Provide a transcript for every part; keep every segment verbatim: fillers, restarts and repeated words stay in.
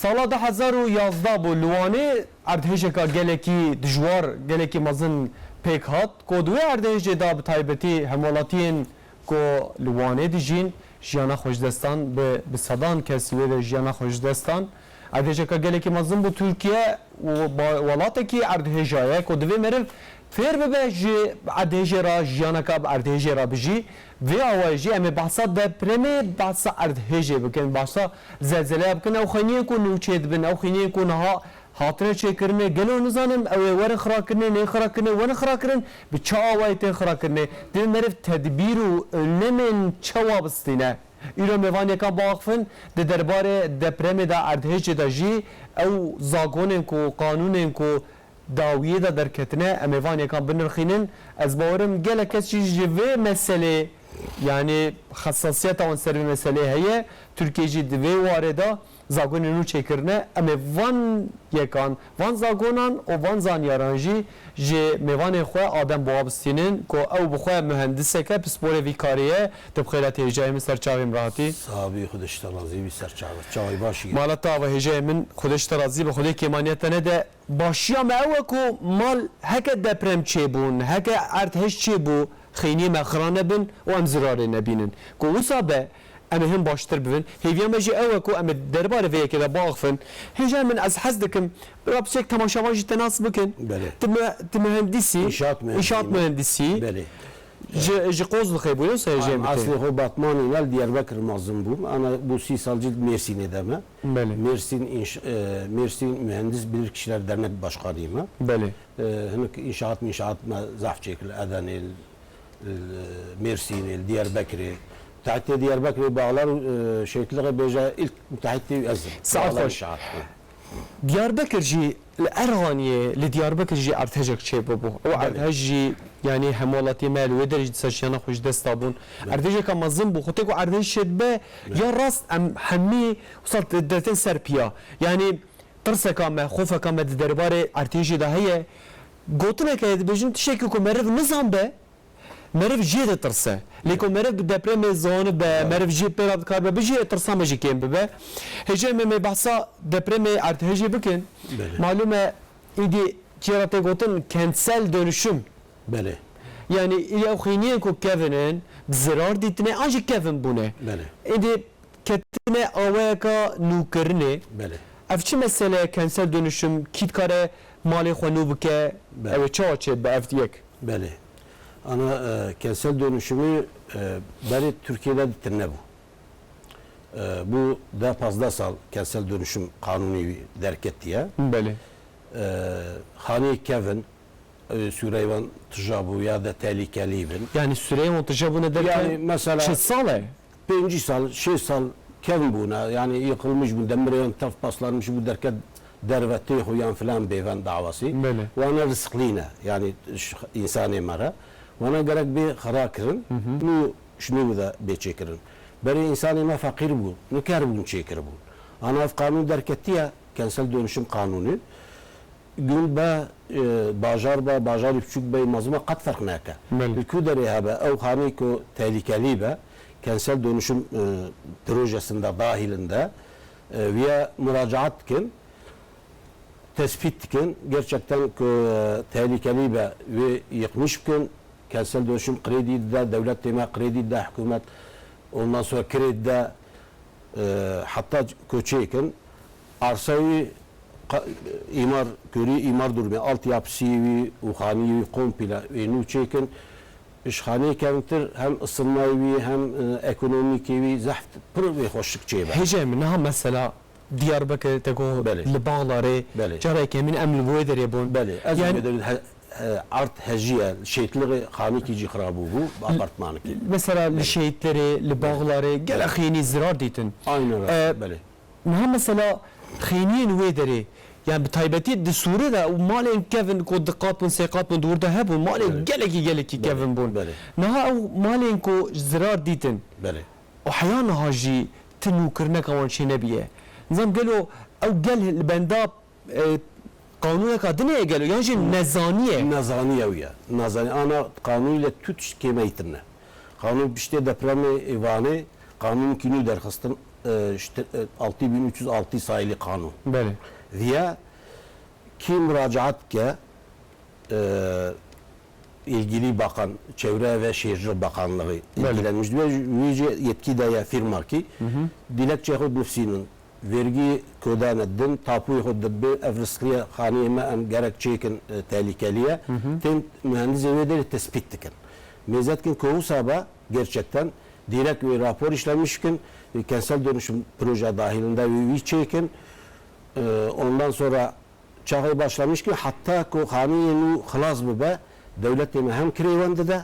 Sala du hezar û yazdeh bû li Wanê erdhêjeka gelekî dijwar, gelekî mezin pêk hat, ku di wê erdhêjê de bi taybetî hemwelatiyên ku li Wanê dijîn, jiyana xwe ji dest dan, bi, bi sedan kes wê de jiyana xwe ji dest dan. Erdhêjeka gelekî mezin bû. Tirkiye û ba-, welatekî erdhêja ye ku divê meriv fêr bibe ji erdhêjê re, jiyaneke bi erdhêjê re bijî. Vê awayê jî em ê behsa depremê, behsa erdhêjê bikin, behsa zelzeleya bikin. Ew xeyniyên ku nû çêdibin, ew xeyniyên ku niha hatine çêkirinê, gelo nizanim ew ê werin xirakirinê, neyê xirakirinê, werin xirakirin, bi çi awayî tên xirakirinê? Divê meriv tedbîr û önlemên çawa bistîne? Îro em ê van yekan biaxifin, di derbarê depremê de, erdhêjê de jî ew zagonên ku, qanûnên ku dawiyê de derketine, em ê van yekan binirxînin. Ez bawerim gelek kes jî ji vê meselê, yanî xesasiyeta wan ser vê meselê heye. Tirkiye jî di vê warê de zagonên nû çêkirine. Em ê van yekan, van zagonan û van zanyaran jî ji mêvanê xwe a dem biwa bistînin ku ew bi xwe muhendisek e, pisporê vî karê ye. Tu bi xêr hatî hêjayê min, ser çavê min re hatî. Sax bî, Xwedê ji te razî bî, ser çav. Çavê baş î. Mala te ava hêjayê min, Xwedê ji te razî be, Xwedê kêmaniyê te nede. Başiya me ew e ku mal heke deprem çêbûn, heke erdhej çêbû, xeyniyê me xira nebin û em zirarê nebînin. Ku wisa be, em ê hin baştir bibin. Hêviya me jî ew e ku em ê derbarê vê yekê de biaxifin. Hêja min, ez hez dikim, bira piçek temaşevan jî te nas bikin. Belê. Tu mü-, tu mühendisî, Înşaat mühendisî înşaat me. Mühendisî. Belê. Ji, ji Qozlixê bû, yoksa hêjê Em, min tê? Eslê xwe Batmanê ne, li Diyarbekir mezin bûm. Ana bû sî sal jî Mêrsînê de me. Belê. Mêrsîn înş-, e, Mêrsîn Mühendis Bilirkişiler Dernek Başkanıyım. Belê. E, hinek inşaat, inşaat me zaf çêkir. Edenê, e, Mêrsînê, Diyarbekirê. Müteahhitê Diyarbekirê bağlar, e, şehitliğe bêje ilk müteahhitê ez im. Saet Bağlar xweş. İnşaat. Diyarbekir jî li Erxaniyê, li Diyarbekir jî erdhejek çêbûbû. Ew Belê. Erdhej jî, yanî hemwelatiyê me li wê derê jî dîsa jiyana xwe ji dest dabûn. Belê. Erdhejeka mezin bû. Xwe tê ku erdhej çêdibe, Belê. Ya rast em hemî wisa di-, dertên ser piya. Yanî tirseka me, xofeka me di derbarê erdhejê de heye. Gotinek heye, dibêjin tiştekî ku meriv nizan be, meriv jê ditirse. Lê ku meriv bi depremê ziwan be, Belê. Meriv jê pê re dikaribe bijî, tirsa me jî kêm bibe. Hêjayê me, me behsa depremê erdhejê bikin. Belê. Malûm e, îdî çi re tê gotin kentsel dönüşüm. Belê. Yanî îdî ew xîniyên ku kevin in, bi zirar dîtine, an jî kevin bûne. Belê. Îdî ketine awayeka nûkirinê. Belê. Ev çi mesele ye, kentsel dönüşüm, kî dikare malê xwe nû bike, Belê. Ew ê çawa çêbibe ev yek? Belê. Ana, e, kentsel dönüşümü, e, berê Tirkiyede ditin nebû. E, bu da pazdeh sal kentsel dönüşüm kanunî derketiye. Belê. E, hanê kevin, e, sûreyê wan tija bû ya da tehlikelî bin. Yanî sûreyê wan tija bûne derken Yani mesela çi sal e? Pêncî sal, şêst sal kevn bûne, yani yıkılmış bû, demirê wan tev paslanmış bû, derket derve tê xwe yan filan bêven dawasî. Belê. Wana risqlî ne, yani ş-, însanê me re. Wana gerek bê xira kirin, Hı hı. nû ji nû de bê çêkirin. Berê însanê me feqîr bû, niker bûn çêkiribûn. Ana ev qanûn derketiye, kentsel dönüşüm kanûnî. Gund be, e, bajar be, bajarî biçûk be, mezin be, qet ferq nake. Belê. Li ku derê hebe, ew xanê ku tehlikelî be, kentsel dönüşüm, e, projesinde dahilinde, e, viye muracaat dikin, tespît dikin, gerçekten ku, e, tehlikelî be, vê yıkmış bikin, kentsel dönüşüm kredi dide, dewlet tême kredi dide, hikûmet ondan sonra kredi dide, e, heta ku çêkin, arsa wî qa-, îmar, körî îmar durumê, altyapısî wî û xanî wî komple wê nû çêkin. Ji xanê kevntir hem ısınmayê wî hem, e, ekonomîkê wî zehf pir wê xweşik çêbe. Hêjayê min, niha mesela Diyarbekir te got Belê. Li Bağlarê, Belê. Careke min em li wê derê bûn. Belê, ez Yan- wê derê he-, e, ard hejiye, şehitliğê xanîkî jî xirabû bû, bi apartmanekê. Mesela li Belê. Şehitlerê, li Belê. Bağlarê, gelek Belê. Xînî zirar dîtin. Aynen E, rast, belê. Niha mesela xîniyên wê derê, yani bi taybetî di Sûrê de û malên kevin ku di qat bûn, sê qat bûn, di wir de hebûn, malên Belê. Gelekî, gelekî Belê. Kevin bûn. Belê. Niha ew malên ku zirar dîtin, Belê. Û heya niha jî ti nûkirineka wan çênebiye. Nizam gelo ew gel li benda, e, qanûneka din e gelo, yan jî nezaniye? Nezaniye ew ye. Nezaniye. Ana qanûnî le tu tişt kêmeyî tine. Qanûn piştê depremê Vanê qanûnkî nû derxistin. e, işte, e, altı bin üç yüz altı sayılı kanun. Belê. Viya kî muracaat bike, e, ilgili bakan, Çevre ve Şehircilik Bakanlığı Belê. ilgilenmiş diye, wî jî yetkî daye firma kî, Hı hı. dilekçe xwe dinivsînin, vergî kodane din, tapûyê xwe dibe, ev rizqiye xaniyê me em gerek çêkin, e, tehlikeli ye. Hı hı. Tên mühendisê wê derê tespît dikin. Mêze dikin ku wisa be, gerçekten direkt wê rapor işlemiş bikin, e, kentsel dönüşüm proje dahilinde wî, wî çêkin. E, ondan sonra çaxê başlamiş ki, heta ku xaniyê nû xilas bibe, dewletê me hem kirêwan dide,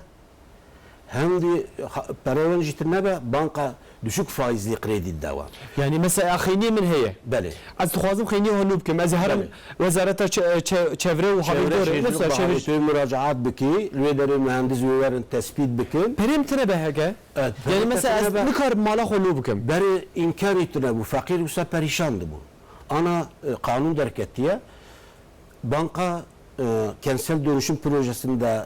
hem de ha-, perê wan jî tune be, banka düşük faizli kredi dide wan. Yani mesela xeyniyê min heye. Belê. Ez dixwazim xeyniyê xwe nû bikim. Ez herim Belê. Wezareta çe-, çe-, Çevre û Çevre Havîndorê. Şehircilik Mesela Bakanlığı Şehir tu muracaat bikî, li wê derê mühendis wê werin tespît bikin. Perê min tine be heke? Evet, Yani perê mesela ez tine be. nikarim mala xwe nû bikim. Berê îmkanî tune bû, feqîr wisa perîşan dibû. Ana, e, kanun derketiye. Banka, e, kentsel dönüşüm projesinde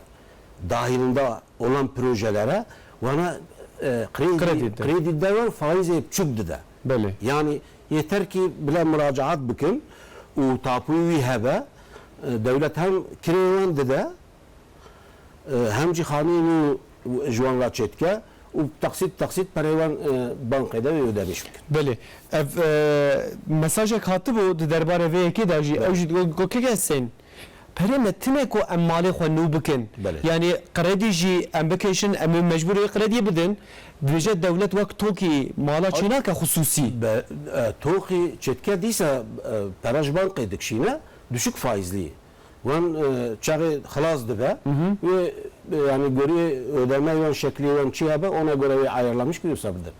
dahilinde olan projelere wana, e, kredi, Kredi de. kredi de ve faizê biçûk dide. Belê. Yani yeter ki bile muracaat bikin û tapuyu wî hebe, e, dewlet hem kirê wan dide, e, hem jî xanî nû ji wan re çêdike û taksît taksît perê wan, e, bankê de wê ödemiş bikin. Belê. Ev, e, mesajek hatibû di derbarê vê yekê de jî, Belê. ew jî digot, got, Kek Hesên, perê me tine ku em malê xwe nû bikin. Belê. Yani kredî jî em bikêşin, em ê mecbûr ê krediyê bidin. Dibêje dewlet wek tokî mala çênake xusûsî. Be, e, tokî çêdike dîsa, e, pere ji bankê dikişîne, düşük faizlî. Wan, e, çaxê xilas dibe, Hı hı. wê, e, yani gorî ödeme wan şeklî wan çi hebe, ona göre wê ayarlamış ki wisa bidin.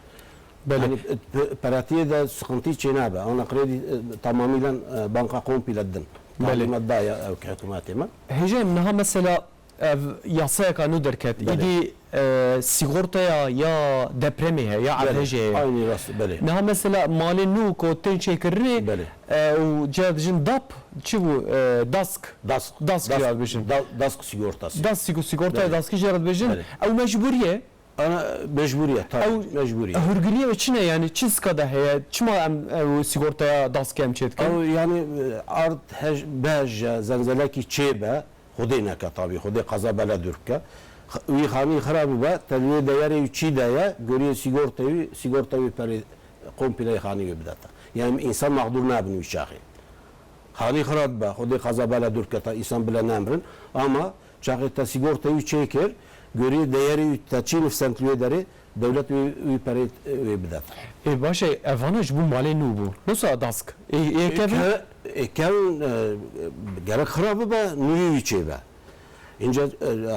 Belê. Yani, e, pe-, peratiyê de sıkıntı çênabe. Ona kredi, e, tamamıyla, e, banka komple din. Belê. Talimat daye ew ki hikûmetê me. Hêjayê min, niha mesela ev yasayeka nû derket. Belê. Îdî, e, sîgortaya ya depremê heye, ya Belê. erdhejê heye. Aynı rast, belê. Niha mesela malê nû ku tên çêkirinê, Belê. e, û cera dijin dap, çi bû, e, dask. Dask. Dask Dask, jî dibêjin. da-, dask sigortası. Dask sîgo-, sîgortaya Belê. daskî jî dibêjin. Belê. Ew mecbûrî ye. Ana mecbûrî ye, tabii, Ew mecbûrî ye. hûrgiliyê wê çi ne, yani çi zika de heye, çima em ew sîgortaya daskê em çêdikin? Ew yani, e, ard hej-, beheje, zenzelekî çêbe, Xwedê neke tabî, Xwedê qeza bela dûr bike. X-, wî xanî xira bibe, te li wê deyerê wî çî de ye, goriyê sîgortê wî, sîgorta wî perê kompleyê xanî wê bidete. Yani însan mexdûr nabin wî çaxê. Xanî xira dibe, Xwedê qeza bela dûr bike, ta însan bile nemrin. Ama çaxê te sîgortê wî çêkir, goriyê deyerê wî te çî nivsend li wê derê, dewlet wî, wî perê, e, wê bidete. Ê, baş e, evana ji bo malê nû bû. Wisa dask. Ê, ê, kevin? Ke-, ê, kevin, e, gerek xira bibe, nûyê wî çêbe. Înca, e,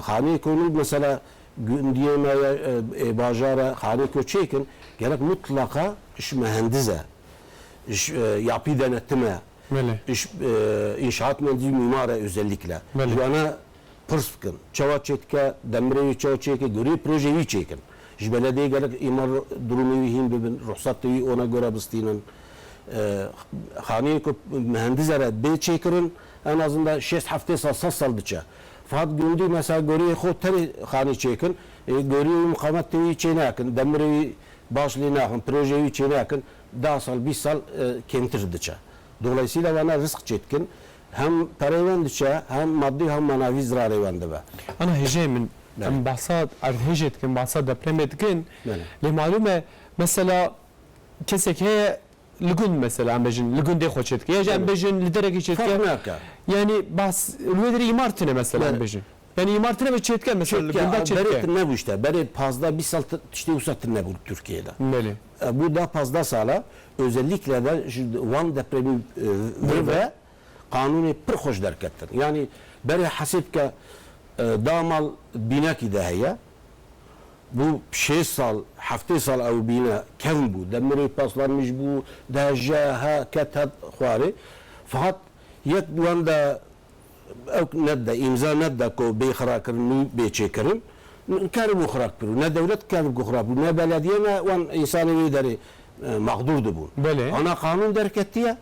xaniyê ku nû mesela gundiyê me ye, e, ê bajara xaniyê ku çêkin, gerek mutlaqa ji mehendiz e, ji, e, yapî denetime, Belê. ji, e, înşaat mühendisi mimar e özellikle. Belê. Ji wana pirs bikin. Çawa çêdike, demirê wî çawa çêke, gorî projeyê wî çêkin. Ji belediyê gerek îmar durumê wî hîn bibin, ruhsatê wî ona göre bistînin. E, xaniyê ku mehendiz e re bê çêkirin, en azından şêst heftê sal, sed sal diçe. Fakat gundî mesela goriyê xwe tenê xanî çêkin, e, goriyê wî muqametê wî çênakin, demirê wî baş lê naxin, projeyê wî çênakin, deh sal, bîst sal, e, kêmtir diçe. Dolayısıyla vana risk çêdikin. Hem perê wan diçe, hem maddi hem manavî zirarê wan dibe. Ana hêjeyê min, Belê. em behsa erdhêjê dikin, behsa depremê dikin. Belê. Lê malûm e, mesela kesek heye li gund mesela em bêjin, li gundê xwe çêdike. Ya jî em Belê. bêjin li derekê çêdike. Fark nake. Yani behs, li wê derê îmar tine mesela em Belê. bêjin. Yani îmar tine ve çêdike mesela li Çêdike, gunda a, çêdike. berê tine bû işte. Berê pazdeh bîst sal t-, tiştê wisa tine bû Türkiye'de. Belê. E, bu da pazdeh sala özellikle de şu Van depremi, e, vir Vir ve ve. Kanunê pir xweş derketin. Yani berê hesêb ke, e, da mal bînekî de heye. Bu şêst sal, heftê sal ew bîne kevn bû. Demirê paslanmiş bû, de je, he, ket, het xwarê. Fakat yek wan de ew nedide, îmza nedide ku bê xirakirin, nû bê çêkirin. Keribû xirak kirû. Ne dewlet keribû xirak bû, ne belediye, ne wan însanê wê derê, e, mexdûr dibûn. Belê. Ana qanûn derketiye.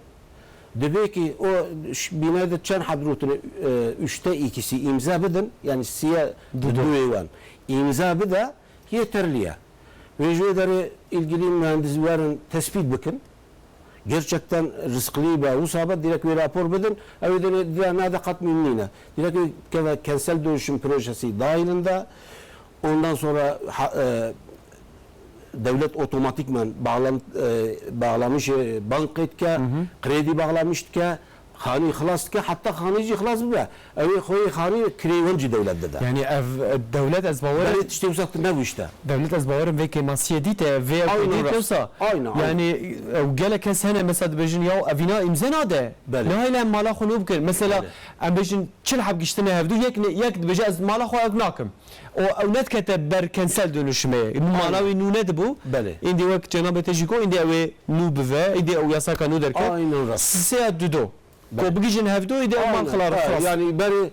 Dibê ki o ş-, bîne de çend heb rûtine, e, üçte ikisi îmza bidin, yani siye Dudu. duê wan. Îmza bide, yeterli ye. Wê ji wê derê ilgili mühendis werin tespît bikin. Gerçekten rizqlî be, wisa be, direkt wê rapor bidin. Ew ê dinê, dira nade qet mîn nîne. Direkt wê keve kentsel dönüşüm projesi dahilinde. Ondan sonra ha-, e, devlet otomatikmen bağlan-, e, bağlamışê bankê dike, kredi bağlamış dike, xanî xilas dike, heta xanî jî xilas bibe. Ew ê xweyê xanî kirê wan jî dewlet dide. Yani ev, e, dewlet ez bawerim Belê tiştê wisa tune bû işte. Dewlet ez bawerim vê kêmasiyê dîte, vê ew Aynen dîte rast. wisa. Aynen, aynen. Yani ew gelek kes hene mesela dibêjin ya evîna îmze nade. Belê. Nahêle em mala xwe nû bikin. Mesela Belê. em bêjin çil heb giştine hevdû, yek ne-, yek dibêje ez mala xwe ew nakim. O ew nedikete ber kentsel dönüşümê. Mana Aynen. wî nû nedibû. Belê. Îndî wek cenabê te jî got, îndî ew ê nû bive, îndî ew yasaka nû derket. Aynen rast. Sisê ya dudo. Belê. Ku bigihîjin hevdû, îndî ew mal Aynen. xilar Ha, xilas. Yani berê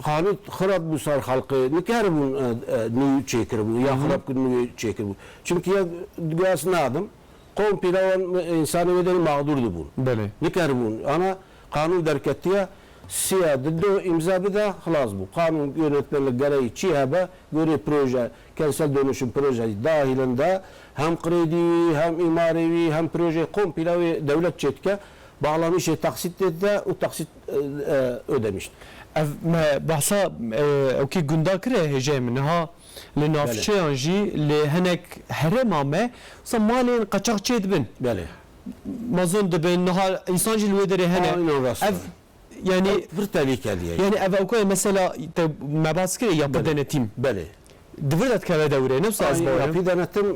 xanî xirab bû ser xelkê, nikaribûn, e, e, nû çêkiribû, ya Hı hı. xirab kir nû çêkiribû. Çünkü ya, ez nadim, Komple wan insanê wê derê mağdur dibûn. Belê. Nikeribûn. Ana qanûn derketiye, siya dido îmza bide, xilas bû. Qanûn yönetmelik gereği çi hebe, gorê proje, kentsel dönüşüm projesi dahilinde hem kredi wî, hem îmarê wî, hem proje komple wê dewlet çêdike, bağlamışê taksit dide û taksit, e, e, ödemiş. Ev me behsa, e, ewkî gunda kire hêjayê min. Niha Li Belê. navçeyan jî, li hinek herêma me, wisa malên qeçax çêdibin. Belê. Mezin dibin, niha însan jî li wê derê hene. Aynen rast Ev, e. yani, Ev pir tehlikeli ye. yani ev ewkayê mesela te me bas kire yapı Belê. denetim. Belê. Di vir de dikeve dewrê, ne wisa ez Aynen, bawerim. yapı denetim, e,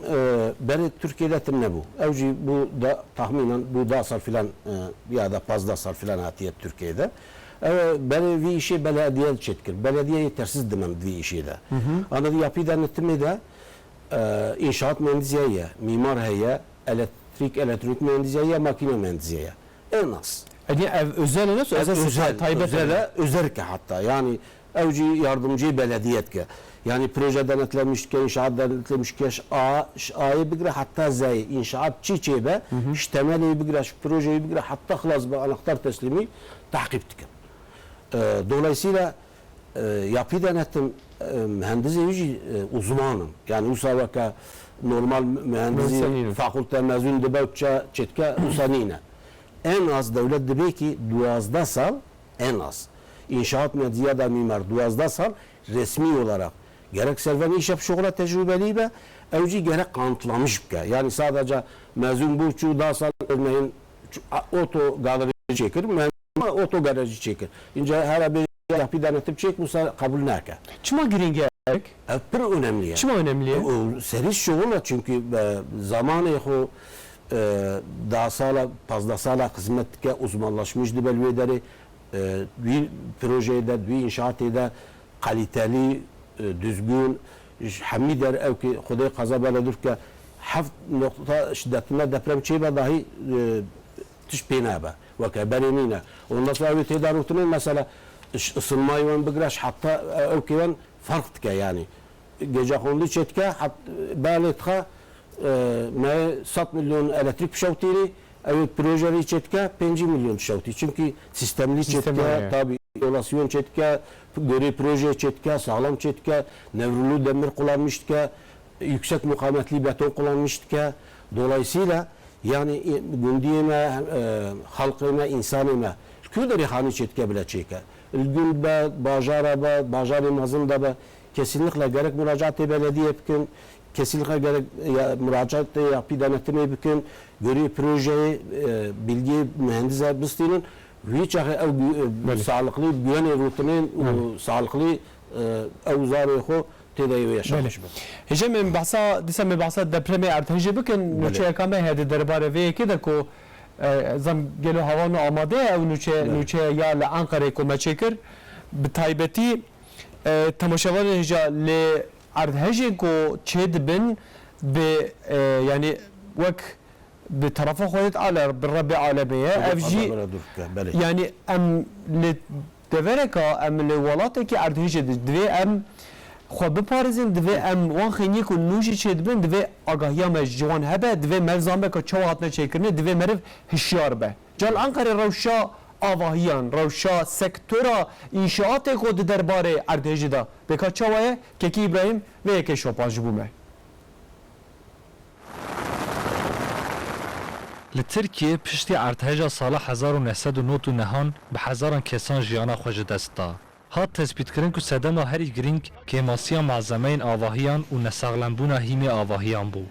berê Türkiye'de tim nebû. Ew jî bû da, tahminen bû da sal filan, e, ya da pazdeh sal filan hatiye Türkiye'de. Ew berê vî îşê belediye çêdikir. Belediye yê tersiz dimen vî îşê de. Hı hı. Ana di yapî denetimê de, e, înşaat mühendisliği ye, mimar heye, elektrik, elektronik mühendisliği ye, makine mühendisliği ye. En az. Yani ev özel e, nasıl? Ev Özel, özel, taybet özel e. e, özel ki hatta. Yani ew jî yardımcı belediye dike. Yani proje denetlemiş dike, inşaat denetlemiş dike, ş A, ş A'yê bigire hatta Z'yê, inşaat çi çêbe, Hı hı. ji temelê bigire, ji projeyê bigire hatta xilas be anahtar teslimî takip dikin. E, dolayısıyla, e, yapı denetim, e, mühendisê wî jî, e, uzmanım. Yani wisa weke normal mühendisî Mühendisê nîne. fakulte mezun dibe û çe-, çêdike wisa nîne. En az dewlet dibe ki duwazdeh sal, en az. İnşaat mühendisi ya da mimar duwazdeh sal resmi olarak gerek serven îşe bi şoxla tecrübeli be, ew jî gerek kanıtlamış bike. Yani sadece mezun bû çû deh sal örneğin çû, a, oto garajı çêkir, mühendis ama oto garajı çêkir. Înca here bê yapı denetim çêk, wisa kabul nake. Çima girîng e? Ev pir önemli ye. Çima önemli ye? O serî şoxla çünkü, e, zamanê xwe, e, deh sala, pazdeh sala xizmet dike, uzmanlaşmış dibe li wê derê, e, wî projeyê de, wî înşaatê de kaliteli, e, düzgün, ji hemî der ew ki Xwedê qeza bela dûr ke heft nokta şiddetinde deprem çêbe dahî, e, tişt pê nebe. Weke berê nîne. Ondan sonra ew ê têda rûtinên mesela ji ısınmayê wan bigire, ji heta ew kê wan ferq dike yani. Gecekondu çêdike, het-, belê dixe, e, me sed milyon elektrik bişewtînî, ew ê proje rî çêdike, pêncî milyon dişewtî. Çünkü sistemlî Sistem çêdike, heye. tabi izolasyon çêdike, gorê proje çêdike, sağlam çêdike, nevrulu demir kullanmış dike, yüksek mukavemetli beton kullanmış dike. Dolayısıyla yani, e, gundiyê me, e, xelqê me, însanê me, li ku derê xanî çêdike bile çêke. Li gund be, bajara be, bajarê mezin de be, kesinlikle gerek muracaatê belediye bikin, kesinlikle gerek ya, muracaatê yapî denetimê bikin, gorî projeyê, e, bilgiyê mühendise bistînin, wî çaxê ew gü-, e, Belê. sağlıklı güvenê rûtinên û Belê. sağlıklı, e, ew zarê xwe tê de wê yaşamış Belê. bin. Hêjê min behsa, dîsa min behsa depremê erdhejê bikin. Belê. Nûçeyeka me heye di derbarê vê yekê de ku, e, zam gelo hewa nû amade ye, ew nûçe, Belê. nûçe ya li Enqerê ku me çêkir. Bi taybetî, e, temaşevanên hêja li erdhejên ku çê dibin bi, e, yanî wek bi terefa Xwedê Teala, bi Rebbê Alemê ye. Ev jî, Belê. yanî em li devereka, em li welatekî erdhêjê de, divê em xwe biparêzin, divê em wan xêniyê ku nû jî çêdibin, divê agahiya me ji wan hebe, divê meriv zanbe ku çawa hatine çêkirinê, divê meriv hişyar be. Cal Enqerê rewşa avahiyan, rewşa sektora înşaatê ku di derbarê erdhêjê de bê ka çawa ye, Kekî Îbrahîm vê yekê şopaz ji bo me. Li Tirkiyê piştî erdheja sala hezar û neh sed û nod û nehan bi hezaran kesan jiyana xwe ji dest da. Hat tespîtkirin ku sedema herî girîng kêmasiya malzemeyên avahiyan û nesaxlembûna hîmê avahiyan bû.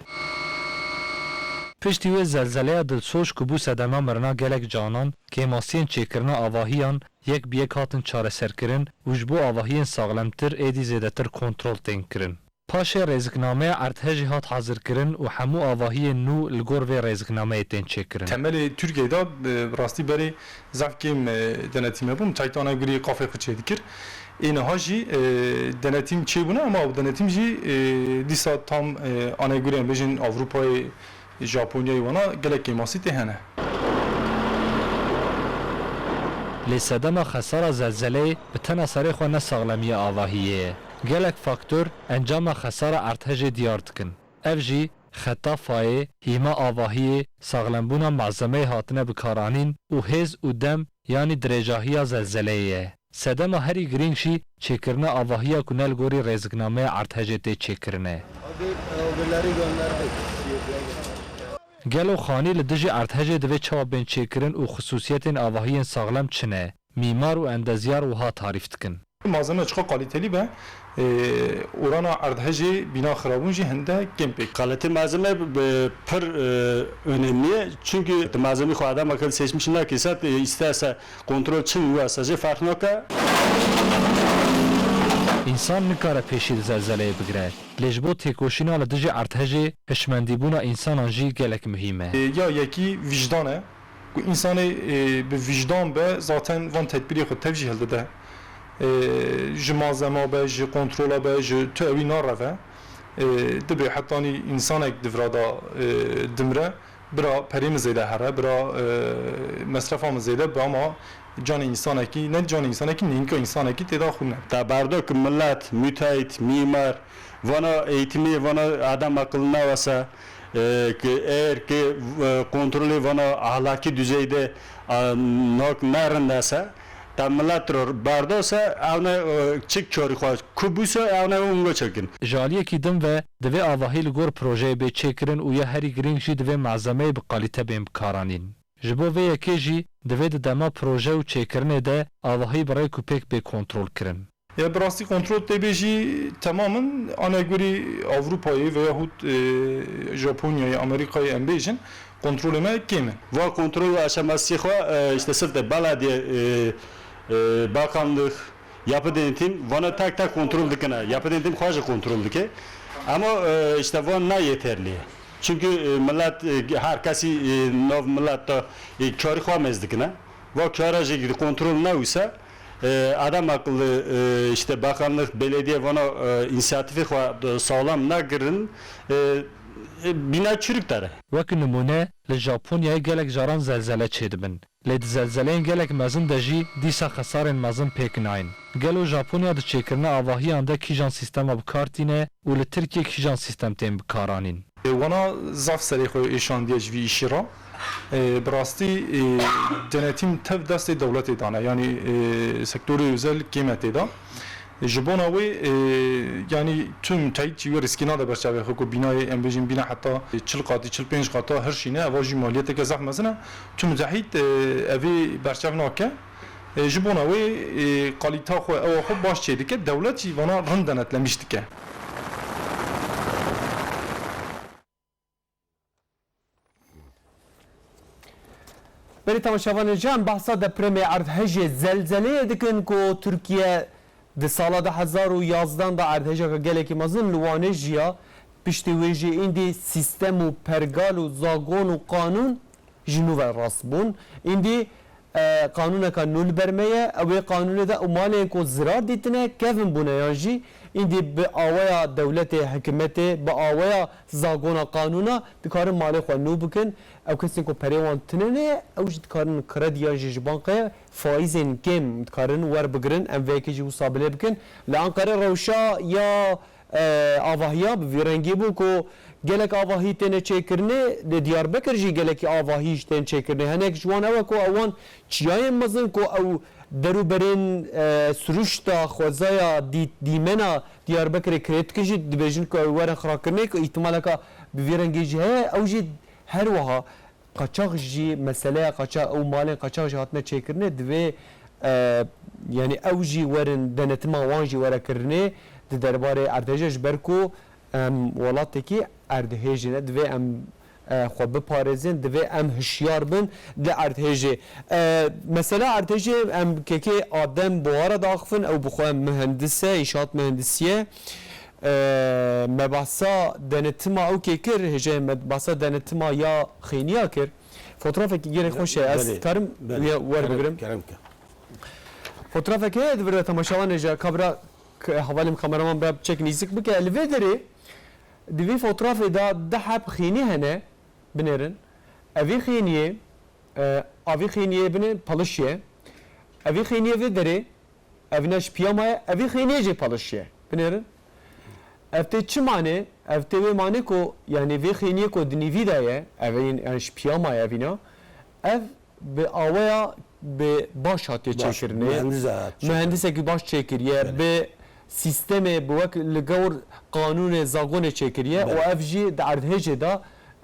Piştî wê zelzeleya dilsoz ku bû sedema mirina gelek canan, kêmasiyên çêkirina avahiyan yek bi yek hatin çareserkirin û ji bo avahiyên saxlemtir êdî zêdetir kontrol tên kirin. Paşê rêziknameya erdhejê hat hazirkirin û hemû avahiyên nû li gor vê rêziknameyê tên çêkirin. Temelê Tirkiyeyê de, e, bi rastî berê zehf kêm, e, denetîm hebû. Mutahît anegurî qafê xwe çêdikir. Ê niha jî, e, denetîm çêbûne, ama ew denetîm jî, e, dîsa tam, e, anegurê em bêjin Ewropayê, Japonyayê wana gelek kêmasî tê hene. Lê sedema xesara zelzeleyê bi tena serê xwe ne saxlemiya avahiyê ye. Gelek faktor encama xesara erdhejê diyar dikin. Ev jî xeta fayê, hîma avahiyê, saxlembûna malzemeyê hatine bikaranîn û hêz û dem, yanî dirêjahiya zelzeleyê ye. Sedema herî girîng jî çêkirina avahiya ku ne li gorî rêziknameya erdhejê tê çêkirinê. Gelo xanî li dijî erdhejê divê çawa bên çêkirin û xisûsiyetên avahiyên saxlem çi ne? Mîmar û endezyar wiha tarîf dikin. Malzeme çiqa kalîtelî be, e, orana erdhejê bîna xirabûn jî hinde kêm pêk. Kalite malzeme bi, pir, e, önemli ye. Çünkü malzemeyi xwe adam akıllı seçmiş nake, sat, e, isterse kontrol çin wasa jî fark nake. Însan nikare pêşî li zelzeleyê bigire. Lê ji bo têkoşîna li dijî erdhejê, hişmendîbûna însanan jî gelek muhîm e. E, ya yekî wijdan e. Ku însanê, e, bi wijdan be, zaten van tedbîrê xwe tev jî hildide. E, ji malzema be, ji kontrola be, ji tu ewî nareve. E, dibe hetanî însanek di vira de, e, dimre, bira perê min zêde here, bira, e, mesrefa min zêde be, ama canê însanekî, ne canê însanekî, neynika însanekî tê de xwîn e. Te berdo ki millet, müteahhit, mîmar, vana eğitimi, vana adam akıllı navasa, e, ki eğer ki, e, kontrolü vana ahlaki düzeyde, a, nok nerindese, ta millet ro berdose, evne, e, çik çori xwe kubuse, evne ungo çekin. Ji aliyekî din ve divê avahî li gor projeyê bê çêkirin û ya herî girîng jî divê malzemeyê bi kalîte bên bikaranîn. Ji bo vê yekê jî divê di dema proje û çêkirinê de avahî bi rêk û pêk bê kontrolkirin. Ya bi rastî kontrol tê bê jî temam in. Anegurî Avrupayê veyahût, e, Japonyayê, Amerîkayê em bêjin, kontrolê me kêm in. Va kontrol aşaması xwe, e, işte sifte belediye, e, e, bakanlık, yapı denetim, vana tek tek kontrol dikine. Yapı denetim xwe jî kontrol dike. Ama, e, işte van ne yeterli. Çünkü, e, millet, e, her kesi, e, nav millet de, e, karî xwe mez dikine. Va kara jî kontrol ne wisa, e, adam akıllı, e, işte bakanlık, belediye vana, e, inisiyatifê xwe, e, sağlam nagirin, e, e, bina çürük dere. Wek nimûne, li Japonyayê gelek caran zelzele çêdibin. Lê di zelzeleyên gelek mezin de jî dîsa xesarên mezin pêk nayên. Gelo Japonya di çêkirina avahiyan de kîjan sîstema bi kar tîne û li Tirkiyê kîjan sîstem tên bikaranîn? Wana zaf serê xwe êşandiye ji vî îşî re. E, bi rastî, e, denetîm tev destê dewletê dane. Yanî, e, sektorê özel kêm e tê de. Ji bona wê, e, yanî tu müteahhît jî wê rîskê nade ber çavê xwe ku bînayê, em bêjin bîna heta çil qatî, çil pênc qata hirşîne, eva jî maliyeteke zehf mezin e. Tu müteahhît, e, evê berçav nake. E, ji bona wê, e, kalîta xwe, ewa xwe baş çêdike, dewlet jî vana rind denetlemîş dike. Berî temaşevanên ji em behsa depremê erdhejê zelzeleyê dikin ku Tirkiye di sala du hezar û yazdan de erdhejeke gelekî mezin li Wanê jiya. Piştî wê jî îndî sîstem û pergal û zagon û qanûn ji nû ve rast bûn. Îndî, e, qanûneka nû li ber me ye. Ew ê qanûnê de û malên ku zirar dîtine kevin bûne yan jî îndî bi aweya dewletê, hikûmetê, bi aweya zagona qanûna dikarin malê xwe nû bikin. Ew kesên ku perê wan tune ne, ew jî dikarin krediyan jî ji banqê faîzên kêm dikarin werbigirin. Em vê yekê jî wisa bilê bikin. Li Anqere rewşa ya e, avahiya bi vî rengî bû ku gelek avahî têne çêkirinê, li Diyarbekir jî gelekî avahî jî tên çêkirinê. Hinek ji wan ew e ku ewan çiyayên mezin ku ew derûberên, e, siruşta xwezaya dî-, dîmena Diyarbekirê kirê dikin jî dibêjin ku ew werin xirakirinê ku îhtimaleka bi vî rengî jî heye. Ew jî her wiha qaçax jî, meseleya qaçax û malên qaçax jî hatine çêkirinê, divê, e, yanî ew jî werin denetima wan jî were kirinê di derbarê erdhejê, ji ber ku em welatekî erdhêjê ne, divê em, e, xwe biparêzin, divê em hişyar bin li erdhêjê. E, mesela erdhêjê em kekê Adem Buhara diaxifin, ew bi xwe muhendis e, înşaat muhendisî ye. E, me behsa denetima ew kê kir, hêjayê me behsa denetima ya xêniya kir. Fotoğrafekî gelek xweş e. Ez Belê, karim belê. Wê wer Kerem, bigirim? Kerem ke. Fotoğrafek heye di vir de temaşevanê jî, kabira k-, hevalê min kameraman bira çek nîzik bike. Li vê derê, di vî fotoğrafê de du heb xênî hene, binêrin. Evî xêniyê, e, avî xêniyê binê palişiye. Evî xêniyê vê derê, evîna ji piyama ye, evî xêniyê jê palişiye. Binêrin. Ev tê çi manê? Ev tê wê manê ku, yanî vê xêniyê ku di nîvî de ye, ev ên, yanî ji piyama ye evîna. Ev bi aweya bi baş hatiye Baş, çêkirinê. Mühendis hat çêkirin. Mühendisekî baş çêkiriye, Belê. Bi sîstemê, bi wek li gor qanûnê, zagonê çêkiriye Belê. Û ev jî di erdhêjê de,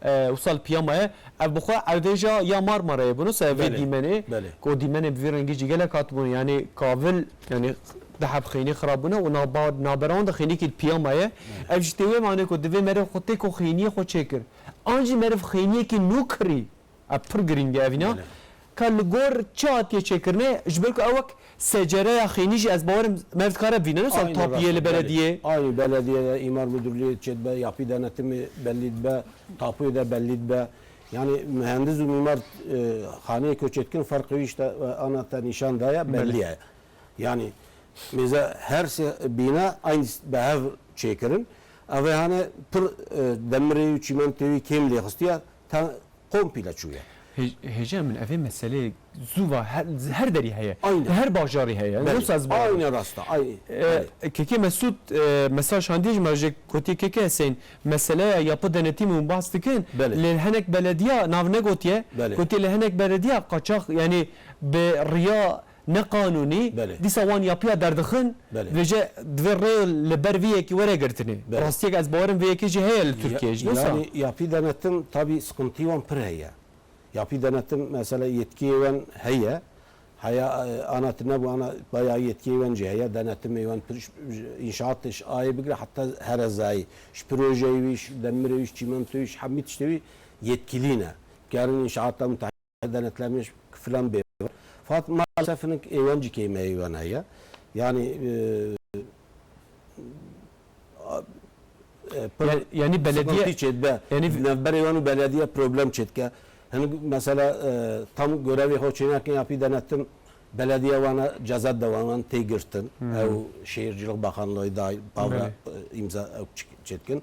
e, wisa li piyama ye. Ev bi xwe erdhêja ya Marmarayê bûn, wisa ev vê Belê. Dîmenê, Belê. Ku dîmenê bi vî rengî jî gelek hatibûn, yanî kavil, yanî du heb xênî xirab bûne û naba-, nabera wan de xênîkî li piyama ye. Belê. Ev jî tê wê manê ku divê meriv xwe tê ku xêniyê xwe çêkir. An jî meriv xêniyekî nû kirî. Ev pir girîng e evîna. Belê. Ka li gor çi hatiye çêkirinê, ji ber ku ew wek secereya xênî jî ez bawerim meriv dikare bivîne, ne wisa Aynı tapiyê li rasta, belediyê. Belê. Aynı belediyede, imar müdürlüğü çêdibe, yapı denetimi belli dibe, tapuyu da belli dibe. Yani mühendis û mimar, e, xaneyê ku çêdikin ferqê wî işte, e, ana te nîşan daye, Belê. Belli ye. Yani mêze her se bîna aynı be hev çêkirin. Ev ê hane pir, e, demirê û çîmentê wî kêm lê xistiye, ta komple çûye. Hê-, hêja min, evê meseleyê zû va her, her derî heye. Aynen. Her bajarî heye. Belê. Yoksa ez bajarî. Aynen rasta. Ay-, E, belê. Kekê Mesûd, e, mesaj handiye ji me jê gotiye, Kekê Hesên, meseleya yapı denetimi hûn behs dikin. Belê. Lê hinek belediya nav negotiye. Belê. Gotiye lê hinek belediya qaçax, yani bi riya neqanûnî, Belê. Dîsa wan yapıya derdixin, Belê. Dibêje, divê rê li ber vê yekê were girtinê. Belê. Rastiyek ez bawerim vê yekê jî heye li Ya-, Tirkiyeyê jî, ne wisa? Yani yapı denetim tabii sıkıntı wan pir heye. Yapı denetim mesela yetkiyê wan heye. Haya, e, ana tine bu ana bayağı yetkiyê wan jî heye. Denetimê wan pir, inşaat iş ayê bigire hatta herezayî, ji projeyê wî, ji demirê wî, ji çîmentoyê wî, ji hemî tiştê wî yetkilî ne. Gerin inşaatla denetlenmiş filan bê. Fakat maalesef hinek êwan jî kême êwan heye. Yani, e, a-, e, pir Ya-, yani belediye, sıkıntı çêdibe. Yani Navberê wan û belediye problem çêdike. Hinek mesela, e, tam görevê xwe çênakin yapı denetim belediye wana ceza da wan tê girtin. Hmm. Ew şehircilik bakanlığı da pavra, Belê. E, imza ew çi-, çêdikin.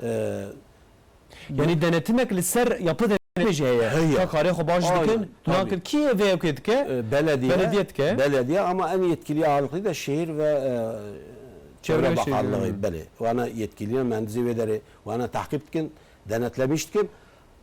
E, Yani denetimek li ser yapı denetimi jî heye. Heye. Ka karê xwe baş Aynen, dikin, tabii. Nakin. Kî vê yekê dike? E, belediye. Belediye dike. Belediye ama en yetkili ağırlıklı da şehir ve, e, Çevre Çevre Şehir, Bakanlığı. Hı. Belê. Wana yetkili mühendisi wê derê, wana takip dikin, denetlemiş dikin.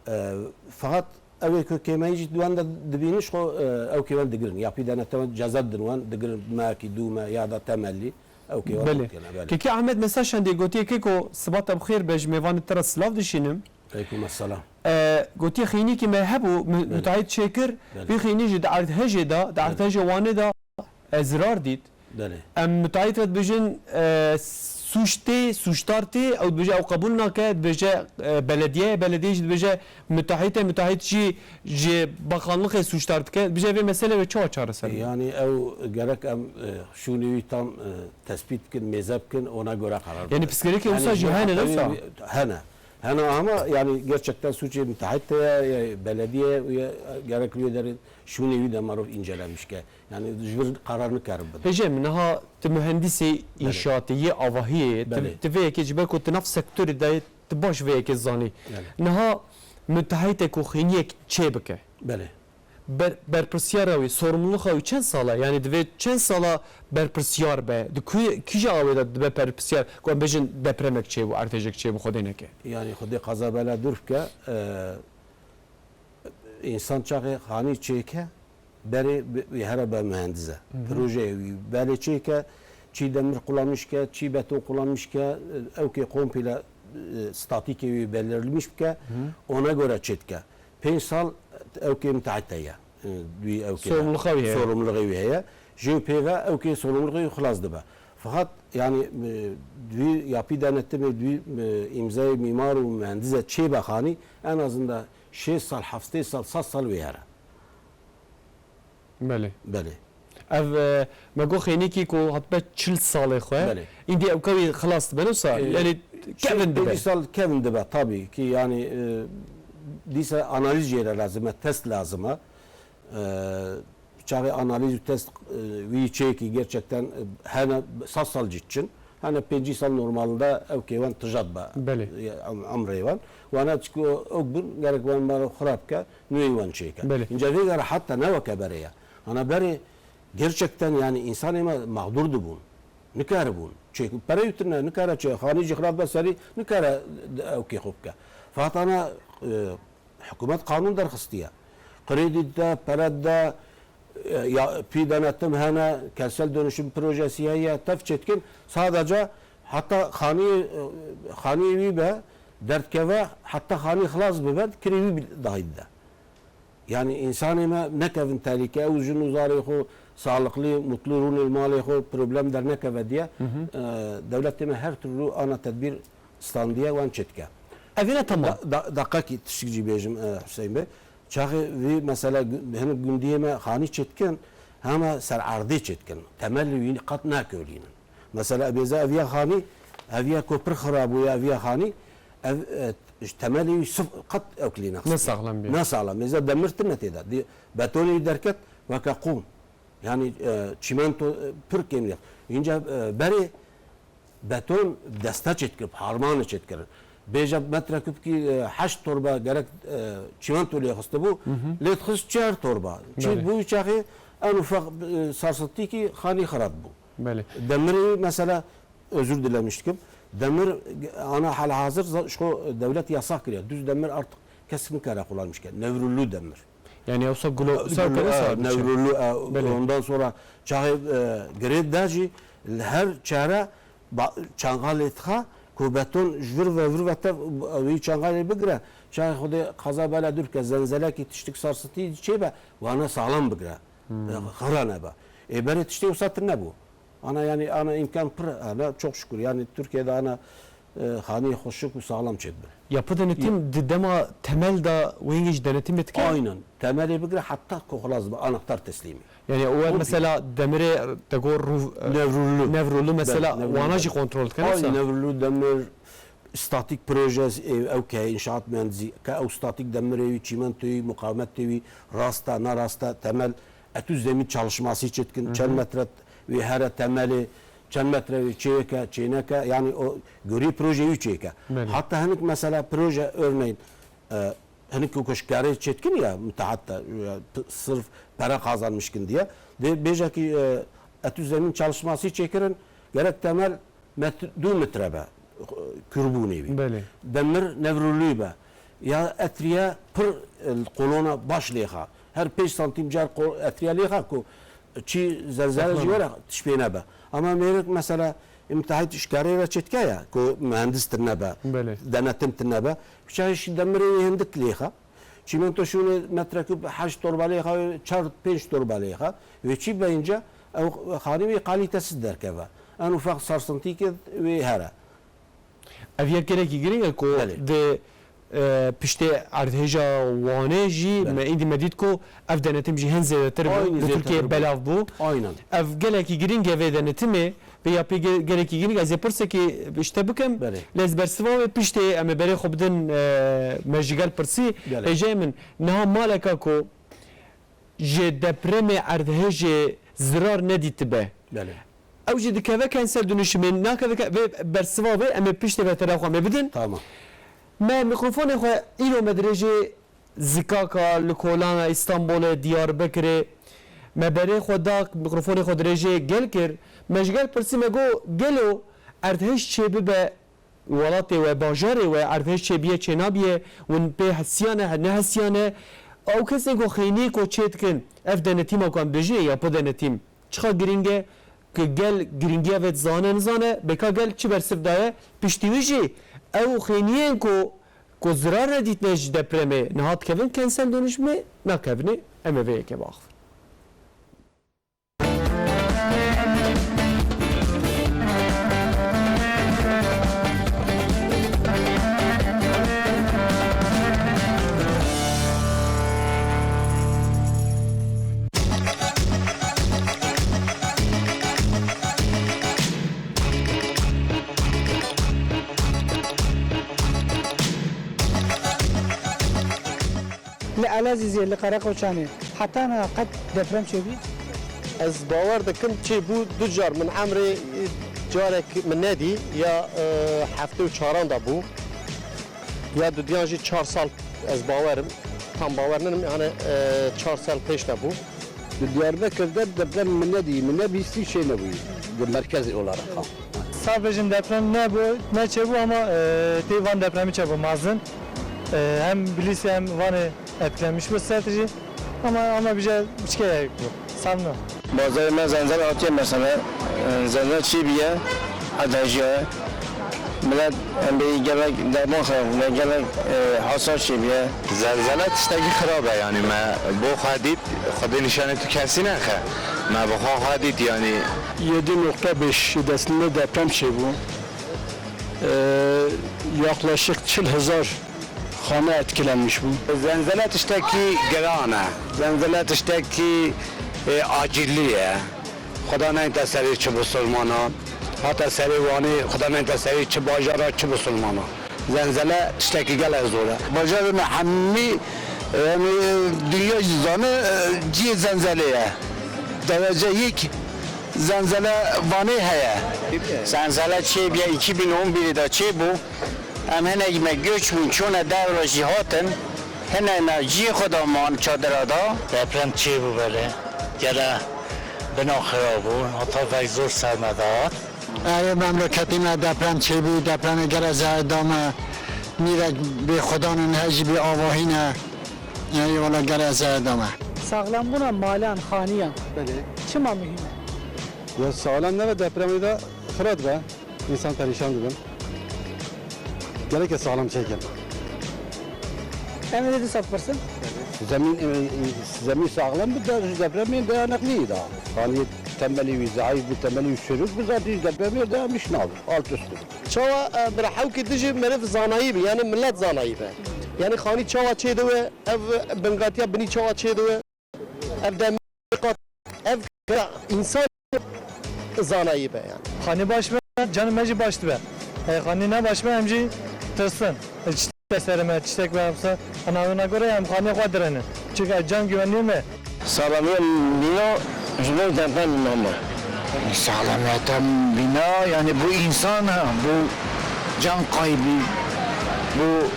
E, fakat ew ê ku kêmeyî jî di wan de dibînin, ji xwe, e, ew kê wan digirin. Yapî denetlemen ceza didin wan, digirin mehekî, dû meh ya da temelî. Ew kê wan Belê. Dikene, belê. Kekê Ahmet mesaj şandê gotiye, Keko, sibata bi xêr be, ji mêvanê te re silav dişînim. Aleykum esselam. E, gotiye, xînîkî me hebû, mi-, Belê. Müteahhit çêkir, Belê. Vî xînî jî di erdhejê de, di Belê. Erdhejê Wanê de, e, zirar dît. Belê. Em müteahhit re dibêjin, e, sûc tê, sûcdar tê, ew dibêje ew qebûl nake, dibêje, e, belediye, belediye jî dibêje müteahhit e, müteahhit jî ji bakanlixê sûcdar dike. Dibêje vê meselê wê çawa çareser be? Yani ew gerek em, e, şûnê wî tam, e, tespît bikin, mêze bikin, ona göre karar Yani verin. Pirsgirêkê Yani wisa jî hene, ne wisa? Hene. Hene ama yani gerçekten suçê müteahhit de ya, ya belediye ya gerek wê derê şûnê wî de merov incelemiş ke. Yani ji vir karar nikarin bidin. Hêjayê min, niha tu mühendisê Belê. İnşaatê yê avahiyê, tu, Belê. Tu vê yekê ji ber ku tu nav sektorê de yê, tu baş vê yekê zanî. Belê. Niha müteahhitê ku xîniyek çê bike. Belê. Ber-, berpirsiyara wî, sorumluluxa wî çend sala? Yani divê çend sala berpirsiyar be? Di ku-, kîja awê de dibe berpirsiyar? Ku em bêjin depremek çêbû, erdhejek çêbû, Xwedê neke. Yani Xwedê qeza bela dûr bike, e, însan çaxê xanî çêke, berê bi-, wî here be mühendis e. Hı hı. Projeyê wî belê çêke, çî demir kullanmış ke, çî beton kullanmış ke, e, ew kê komple, e, statîkê wî belirlemiş bike, Hı. Ona göre çêdike. Pênc sal ewkê mitehît heye. E, wî ewkê de Sorumluluğa wî heye. Sorumluluğê wî heye. Ji wî pê ve ewkê sorumluluğê wî xilas dibe. Fakat yani, e, wî yapî denetimê, wî, e, îmzayê mîmar û mühendîse çêbe xanî en azından şêst sal, heftê sal, sed sal wê here. Belê. Belê. Ev, e, me got xênîkî ku hatibe çil salê xwe, Belê. Îndî ewka wî xilas dibe, wisa, E, yani, şey, kevin dibe. Pêncî sal kevin dibe, tabii ki, yani, e, dîsa analîz jê re lazim e, test lazim e. E, çaxê analîz û test, e, wî çêkî gerçekten, e, hene sed sal cî çin, hene pêncî sal normalde ewkê wan tijat be. Belê. E, em-, emrê wan. Wana çiko ok bin, gerek wan mara xirab ke, nûyê wan çêke. Belê. Înca vê gere heta ne weke berê ye. Ana berê gerçekten yani însanê me mağdur dibûn. Nikaribûn. Çê pere yutine, nikare çê, xanî jî xirab be serî, nikare ewkê xwe bike. Fakat ana, e, hikûmet qanûn derxistiye. Kredi de, pere de, e, ya, pî denetim hene, kentsel dönüşüm projesi heye, tev çêtkin. Sadece heta xanî, e, xanî wî be, derdkeve, heta xanî xilas bibe, kirê wî dahî dide. Yani, însanê me nekevin tehlîke, ew jin û zarê xwe saxlî, mutlu rûnê li malê xwe, problem dernekeve diye, Hı hı. e, dewletê me her türlü ana tedbîr standiye, wan çêtike. Evîne tamam. Da, da, daqekî tiştik jî bêjim, e, Hüseyin Bey. Çaxê vî mesela gu-, hinek gundiyê me xanî çêtkin, hema ser erdê çêtkin. Temelê wî qet nakolînin. Mesela, bêze eviya xanî, eviya ku pir xirab bûye, eviya xanî, ev, e, ji temelê wî sif-, qet ewkilî nexist. Ne saxlem bî. Ne saxlem. Bêze demir tine tê de. Di-, betonê wî derket weke qûm. Yani, e, çîmento, e, pir kêmî ye. Înca, e, berê beton deste çêtkirib, harmanê çêtkirin. Bêje metrekubkî, e, heşt torba gerek, e, çîmento lê xistibû, Hı hı. lê dixist çar torba. Çî Belê. bû çaxê en ufak, e, sarsıntîkî xanî xirab bû. Belê. Demirê mesela, özür dilemiş dikim. Demir ana halihazir za-, ji xwe dewlet yasak kiriye. Düz demir artık kes nikare kullanmış ke. Nevrullu demir. Yani yoksa glo-, Glo-, sen e, sağ nevrullu, e, Belê. ondan sonra çaxê, e, girê de jî li her çare ba-, çangalê dixa ku beton ji vir ve vir ve tev, e, wî çangalê bigire. Çaxê xwedê qeza bela dûr ke, zenzelekî tiştik sarsıntî çêbe, wana sağlam bigire. Hmm. E, xira nebe. Ê berê tiştê wisa tune bû. Ana, yani, ana imkan pir hene, çok şükür. Yani, Türkiye'de ana, e, xanî xweşik û sağlam çêdibe. Yapı denetim di dema temel de wengî ji denetimê dike? Aynen. Temelê bigire heta ku xelas be, anahtar teslîmî. Yani, o Komple. mesela demirê te got rû-, e, Nevrullu. Nevrullu mesela Belê, Nevrullu wana jî Belê. kontrol dike, Ay, wisa? Nevrullu demir, statik proje, e, ew ke inşaat mühendisi, ke ew statik demirê wî, çîmentoyê wî, muqametê wî, rasta, narasta, temel, etü zemin çalışması çêtkin, Hı hı. çend metre wê here temelê, çend metre wê çêke, çêneke, yani o görî proje wî çêke. Belê. Hatta hinik mesela proje, örneğin, e, hinik ku şkarê çêtkin ya, mütehatta, ya, p-, sırf para kazanmışkin diye, de bêje ki, e, etü zemin çalışması çêkirin, gerek temel met-, du metre be, kürbûnê wî. Belê. Demir nevrulî be. Ya etriye pir, e, kolona baş lêxa. Her pênc santim car ko-, etriye lêxa ku çî zelzele jî Tamam. were tişt pê nebe. Ama mêrik mesela, e, müteahhit şkarê re çêtke ya ku mühendis tine be, Belê. denetim tine be. Çay şî demirê wê hindik lêxa. Çîmento şûnê metrekub heşt torba lêxa, çar pênc torba lêxa. Wê çî beyince ew xanî wê kalitesiz derkeve. En ufak sarsıntîkê wê here. Ev yek gelekî girîng e ku Belê. di, e, piştê erdhêja Wanê jî Belê. me îdî me dît ku ev denetim jî hin zêdetir bû. Aynî Li zêdetir Tirkiyeyê bû. belav bû. Aynen. Ev gelekî girîng e vê denetimê. Vê ya pê ge-, gelekî girîng e. Ez ê pirseke ji te bikim. Belê. Lê ez bersiva wê piştê em ê berê xwe bidin, e, me ji gel pirsî. Belê. Hêjayê min, niha maleka ku ji depremê erdhêjê zirar nedîtibe. Belê. Ew jî dikeve kentsel dönüşümê, nakeve ke-, vê bersiva vê, em ê piştê ve tela xwe em ê bidin. Tamam. Me mîkrofonê xwe îro me dirêjê Zikaka, li Kolana, Îstanbolê, Diyarbekirê. Me berê xwe da, mîkrofonê xwe dirêjê gel kir. Me ji gel pirsî, me got, gelo erdhêj çêbibe, welatê we, bajarê we erdhêj çêbiye, çênabiye, hûn pê hesiyane, nehesiyane? Ew kesên ku xêniyê ku çê dikin, ev denetîma ku em dibêjin ê yapı denetim, çiqa girîng e, ku gel girîngiya vê dizane, nizane, bêka gel çi bersiv daye, piştî wî jî ew xêniyên ku Ku zirar nedîtine ji depremê, niha dikevin kentsel dönüşümê? Nakevine, em ê vê yekê biaxivin. Li Elezîzê, li Qereqoçanê heta niha qet deprem çêbû? Ez bawer dikim çêbû du car, min emrê carek min nedî ya, e, heftê û çaran de bû. Ya dudiyan jî çar sal ez bawer im. Tam bawer ninim, yani, e, çar sal pêş de bû. Di Diyarbekir de deprem min nedî, min nebîstî, şey nebûyî. Di merkezê olarak ha. Sar bêjin deprem nebû, neçêbû ama, e, tê van depremî çêbû mezin. E, hem Bilîsê hem Vanê etkilenmiş bû ser jî. Ama, ama bize biçkeyek bû. Sanmıyorum. Bazarê me zelzele hatiye mesela, e, zelzele çêbûye, heta jî millet em bê gelek derman xirab bûne, gelek, e, hasar çêbûye. Zelzele tiştekî xirab e, yani me bo xwe dît, Xwedê nîşanê tu kesî nexe. Me bi xwe xwe dît yani. Yedi nokta beş şiddetinde deprem çêbû. E, yaklaşık çil hezar xane etkilenmiş bû. Zelzele tiştekî giran e. Zelzele tiştekî, e, acîlî ye. Xuda neyte serê çi bisilmana, hate serê Wanê, Xuda neyte serê çi bajara, çi bisilmana. Zelzele tiştekî gelek zor e. Bajarê me hemî, yani, dinya jî zane, e, cihê zelzelê ye. Derece yek zelzele Wanê heye. Zelzele çêbûye, iki bin on bir de çêbû. Em hinek me göç bûn, çûne derve jî hatin. Hinek me cihê xwe da man çadira da. Deprem çêbû belê. Gele bina xira bû. Heta vek zor ser me de hat. Erê, memleketî me deprem çêbû, depremê gele zeher da me. Nîvek bê xudan in, he jî bê avahî ne. Erê, wala gele zeher da me. Saxlambûna malan, xaniyan Belê. Çima muhîm e? Ya saxlam nebe, depremê de xira dibe. Însan perîşan dibin. Gereke saxlam çêkin. Em ê dîsa bipirsin. Zemîn, e, e, zemîn saxlam bi, de ji depremê dayanıklî da. Hanî temelî wî zayîf bi, temelî wî çürük bi, zaten ji depremê dayanmış nabe. Alt üst bi. Çawa, e, bi hewkê dijî meriv zanayî bi, yani millet zanayî bi. Yani xanî çawa çêdiwe, ev bingatiya binî çawa çêdiwe, ev demê qat, ev kira însan zanayî be yani. Xanî baş be, canê me jî baş dibe. Hey, xanî ne baş be, em jî tirsin. E, çiştek serê me, çiştek be, hepse. Ana, ona göre em xanî xwe direnin. Çünkü can güvenliği me. Sağlamiyet bina ji bo deprem muhim e. Sağlamiyet bina, yani bu insan ha, bu can kaybı, bu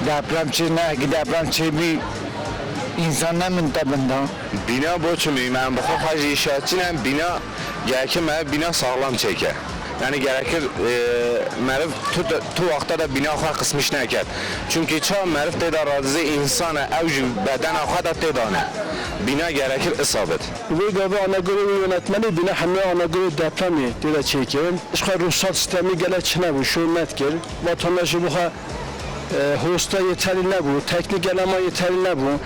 deprem çi, ne ki deprem çi bir insan ne min tebinda. Bina bo çi muhîm e? Em bi xwe xwe jî îşaretçî ne, bina gerekir me bina saxlam çêke. Yani gerekir, e, meriv tu, tu wexta de bina xwe qismiş neket. Çünkü ça meriv tê de radizê însan e, ew jî bedena xwe de tê de ne. Bina gerekir isabet. Wê gavê anagorê wê yönetmenê bina hemû anagorê depremê tê de çêkirin. Ji xwe ruhsat sistemî gelek çi nebû, şûn nedikir. Vatandaş ji bo xwe, e, hosta yeterî nebû, teknîk elema yeterî nebû.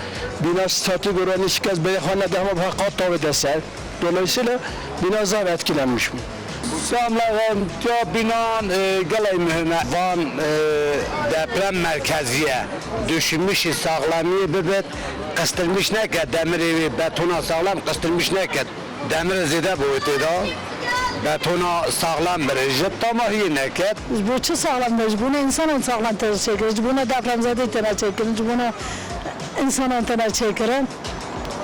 Bina statîk û ranî şikest beyê xwe nede hema bi xwe qat tavê de ser. Dolayısıyla bina zaf etkilenmiş bû. Sağlametiya binan, e, gelek muhim e. Van, e, deprem merkeziye. Düşünmüş sağlamlığı bibit, kıstırmış neket, demiri betona sağlam kıstırmış neket. Demir zêde bû tê de. Betona saxlam bir ji tamahiyê neket. Ji bo çi saxlam be? Ji bo ne însanan saxlam tê çêkirin, ji bo ne depremzedê têne çêkirin, ji bo ne însanan têne çêkirin,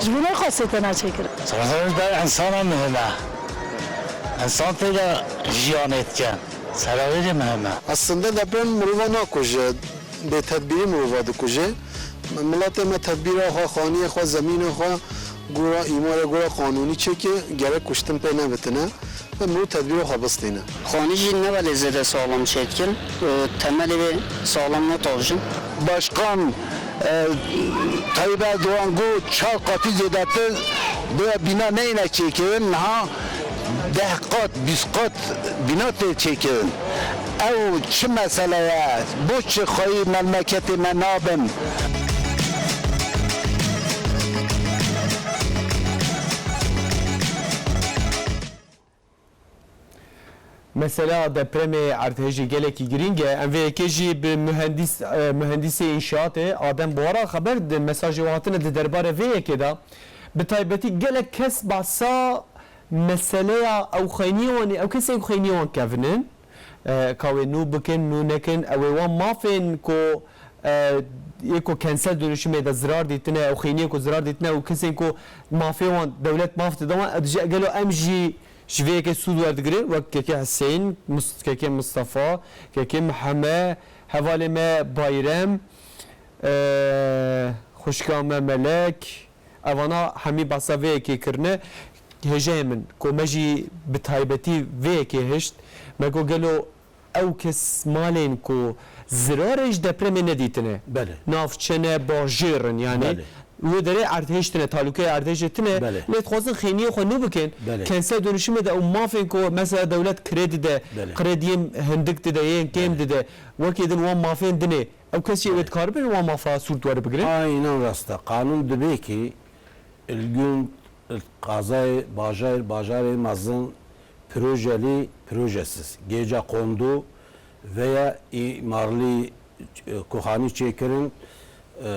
ji bo ne xwestê têne çêkirin. Serhilda însanan muhim e. Însan tê de jiyanê dike. Serhilê muhim e. Aslında deprem mirova nakuje. Bêtedbîrî mirova dikuje. Miletê me tedbîra xwe, xaniyê xwe, zemînê xwe gora îmarê, gora qanûnî çêke, gerek kuştin pê nebitine. Em mirov tedbîra xwe bistîne. Xanî jî ne belê zêde saxlam çêdikin, e, temelê wê saxlam netavjin. Başkan, e, Tayyip Erdoğan got çar qatî zêdetir bi bîna neyne çêkirin, niha deh qat, bîst qat bîna tê çêkirin. Ew çi mesele ye? Bo çi xweyî memleketê me nabin? Mesela depremê erdhejê gelekî girîng e. Em vê yekê jî bi mühendis, e, mühendisê înşaatê Adem Buhara xeber di mesajê we hatine di derbarê vê yekê de. Bi taybetî gelek kes behsa meseleya ew xeyniyê wan ê, ew kesên ku xeyniyê wan kevin in, e, ka wê nû bikin, nû nekin, ew ê wan mafên ku, e, yê ku kentsel dönüşümê de zirar dîtine, ew xeyniyê ku zirar dîtine, ew kesên ku mafê wan dewlet maf dide wan, e, dije gelo em jî ji vê yekê sûd werdigirin, wek kekê Hüseyin, Mus-, kekê Mustafa, kekê Miheme, hevalê me Bayrem, e, xwişka me Melek, evana hemî behsa vê yekê kirine. Hêjayê min, ku me jî bi taybetî vê yekê hişt, me got gelo ew kes malên ku zirarê ji depremê nedîtine, Belê. navçe ne, bajêr in, yanî Belê. wê derê erdhêj tine, talûkeyê erdhêjê tine, Belê. lê dixwazin xêniyê xwe nû bikin, Belê. kentsel dönüşümê de ew mafên ku mesela dewlet kirê dide, Belê. krediyên hindik dide, yên kêm Belê. dide, wekî din wan mafên dinê, ew kes jî wê Belê. dikaribin wan mafa sûd weribigirin? Aynen rast e. Qanûn dibê ki il gund, il qazayê, bajarê, bajarê mezin, projelî, projesiz, gêceqondo veya îmarlî, e, ku xanî çêkirin, e,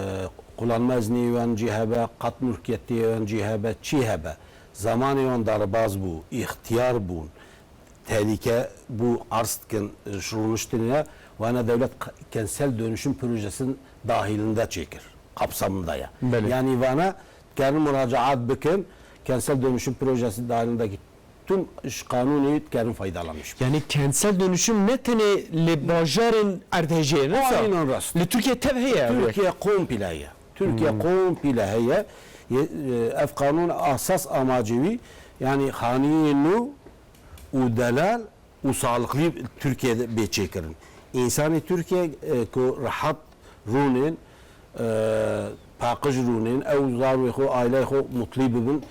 kullanma iznî wan cî hebe, qat mülkiyetê wan cî hebe, çî hebe, zamanê wan derbaz bû, îxtiyar bûn, tehlîke bû, arz dikin, e, ji rûniştinê, wana dewlet k-, kentsel dönüşüm projesinin dahilinde çêkir, kapsamında ya. Belê. Yani vana dikarin muracaat bikin, kentsel dönüşüm projesi dahilindeki tüm iş kanunî dikarin faydalanmış. Yani kentsel dönüşüm ne tenê li bajarên erdhejê ye, ne sa? Aynen rast. Li Türkiye tev heye ev. Türkiye komple heye. Türkiye Hmm. komple heye. Ye-, e, ev kanun asas amacı wî, yani xaniyê nû û delal û sağlıklı Türkiye'de bê çêkirin. İnsanê Türkiye, e, ku rahat rûnên, e, paqij rûnên, ew zarwê xwe, aileyê xwe mutlu bibin,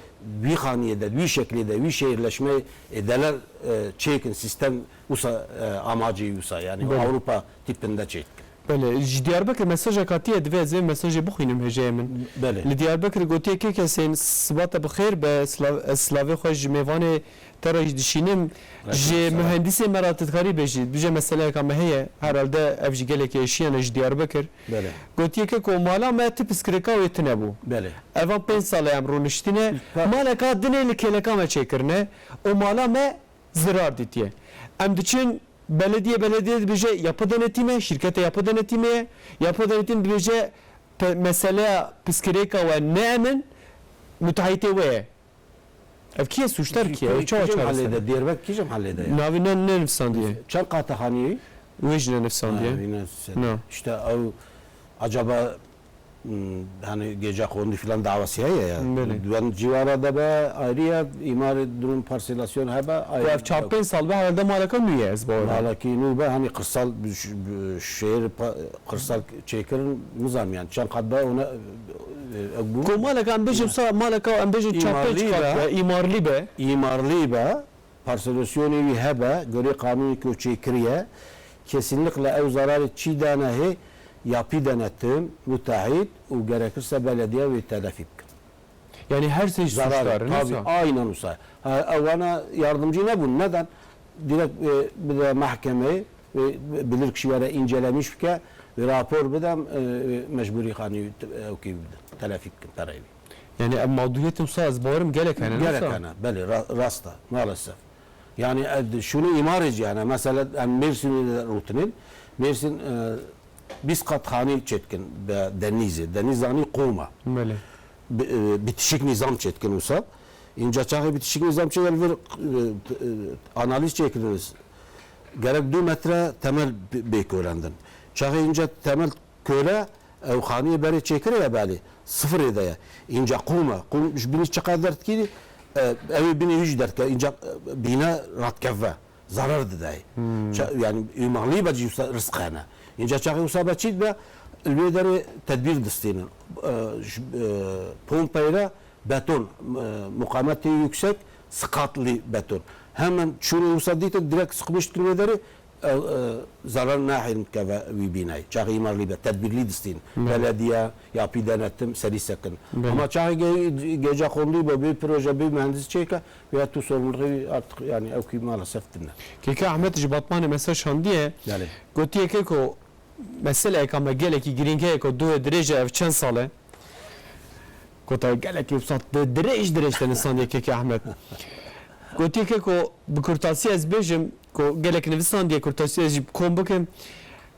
wî xaniyê de, wî şeklê de, wî şehirleşmeyê, e, delal, e, çêkin, sistem wisa, e, amacê wisa, yani Belê. Avrupa tipinde çêkin. Belê, ji Diyarbekir mesajek hatiye, divê ez vê mesajê bixwînim hêjayê min. Belê. Li Diyarbekir gotiye kê kesên sibata bi xêr be, silav-, ez silavê xwe ji mêvanê te re jî dişînim. Aleyküm Ji selam. Mühendisê me re tu dikarî bêjî, dibêje meseleyeka me heye, herhalde ev jî gelekî êşiyane ji Diyarbekir. Belê. Gotiye keko mala me tu piskirêka wê tune bû. Belê. Eva pênc sal e em rûniştîne, Ka- maleka dinê li kêleka me çêkirine û mala me zirar dîtiye. Em diçin Belediye, belediye dibêje yapı denetimi, şirkete yapı denetimi ye. Yapı denetimi dibêje pe-, meseleya piskirêka we ne em in, müteahhitê we ye. Ev kî ye, sûcdar kî ye? Ew çawa çaresere? Diyarbek kî jî mahallede ye? Navî ne, ne nivsandiye? Çend qate xanî ye? Wê jî ne nivsandiye. Ha, yine se-, Na. işte ew acaba Hmm, hani gece kondu filan davası heye ya. Belê. Duan civara da be ayrı ya, imar durum parselasyon hebe Ku ayrı. Ev çar pênc sal be herhalde maleka nû ye, ez bawer im. Malekî nû be, hani kırsal, ş-, şehir pa-, kırsal çekirin nizam yani. Çend kat be ona, e, e, bu Ku maleka em bêjin, Ya. sa maleka em bêjin çar pênc İmarlı kat be. be, imarlı be. İmarlı be. Parselosyonê wî hebe, gorê qanûnê ku çêkiriye, kesinlikle ew zararê çî dane hê, yapî denetim, müteahhit û gerekirse belediye wê telefî bikin. Yani her şey Zararê, suçlar, tabii, neyse. aynen wisa. Ha, ewana yardımcı nebûn, neden? Direkt, e, bide mahkemeye ve bilirkişi were incelemiş bike ve rapor bidem, e, e, mecburi xanî, e, ew kî bide, telefî bikin pereyê wî. Yani ev mağduriyetê wisa ez bawerim gelek hene, ne Gerek wisa? hene, belê, ra-, rast e, maalesef. Yani, e, şunu îmarê cî hene, mesela, em Mêrsînê de rûtinên, Mêrsîn, e, bîst qat xanî çêdikin be denîzê, denîz zanî qûm e. Belê. Bi-, e, bitişik nizam çêdikin wisa. Înca çaxê bitişik nizam çêdikin, vir, e, e, analîz çêkirin. Gerek du metre temel bi-, bê körendin. Çaxê înca temel Köre, ew xaniyê berê çêkirê ye, belê, sifirê de ye. Înca qûm e. Qûm ji binî çiqas derdikî, e, ew ê binê wî jî derdike. Înca, e, bîne radikeve. Zarar didayê. Hmm. Ça-, yani, îmarlî be jî wisa rizq hene. Înca çaxê wisa be çî dibe, li wê derê tedbîr distînin. E, ji, e, pompeyê re beton, e, muqametê yüksek, sıkatlı beton. Hemen şunu wisa dîtin, direkt sıkmış dikin wê derê, Ew, e, zarar nahêlin keve wî bînayî. Çaxê îmarlî be, tedbîrlî distîn. Belediye, yapî denetim, serî sekin. Ama çaxê ge-, gêja xondî be, bê proje, bê mühendis çêke, ya tu sorumluluğu artık, yani, ew kî maalesef tine. Keke Ahmet ji Batmanê mesaj handiye. Gotiye ke ku meseleyeka me gelekî girîng heye ku duhê dirêj e, ev çend sal e? Gota gelekî wisa di-, dirêj dirêj te nisandiye keke Ahmet. Gotiye ke ku bi kurtasî ez bêjim ku gelek nivisandiye, kurtasî ez jî kom bikim.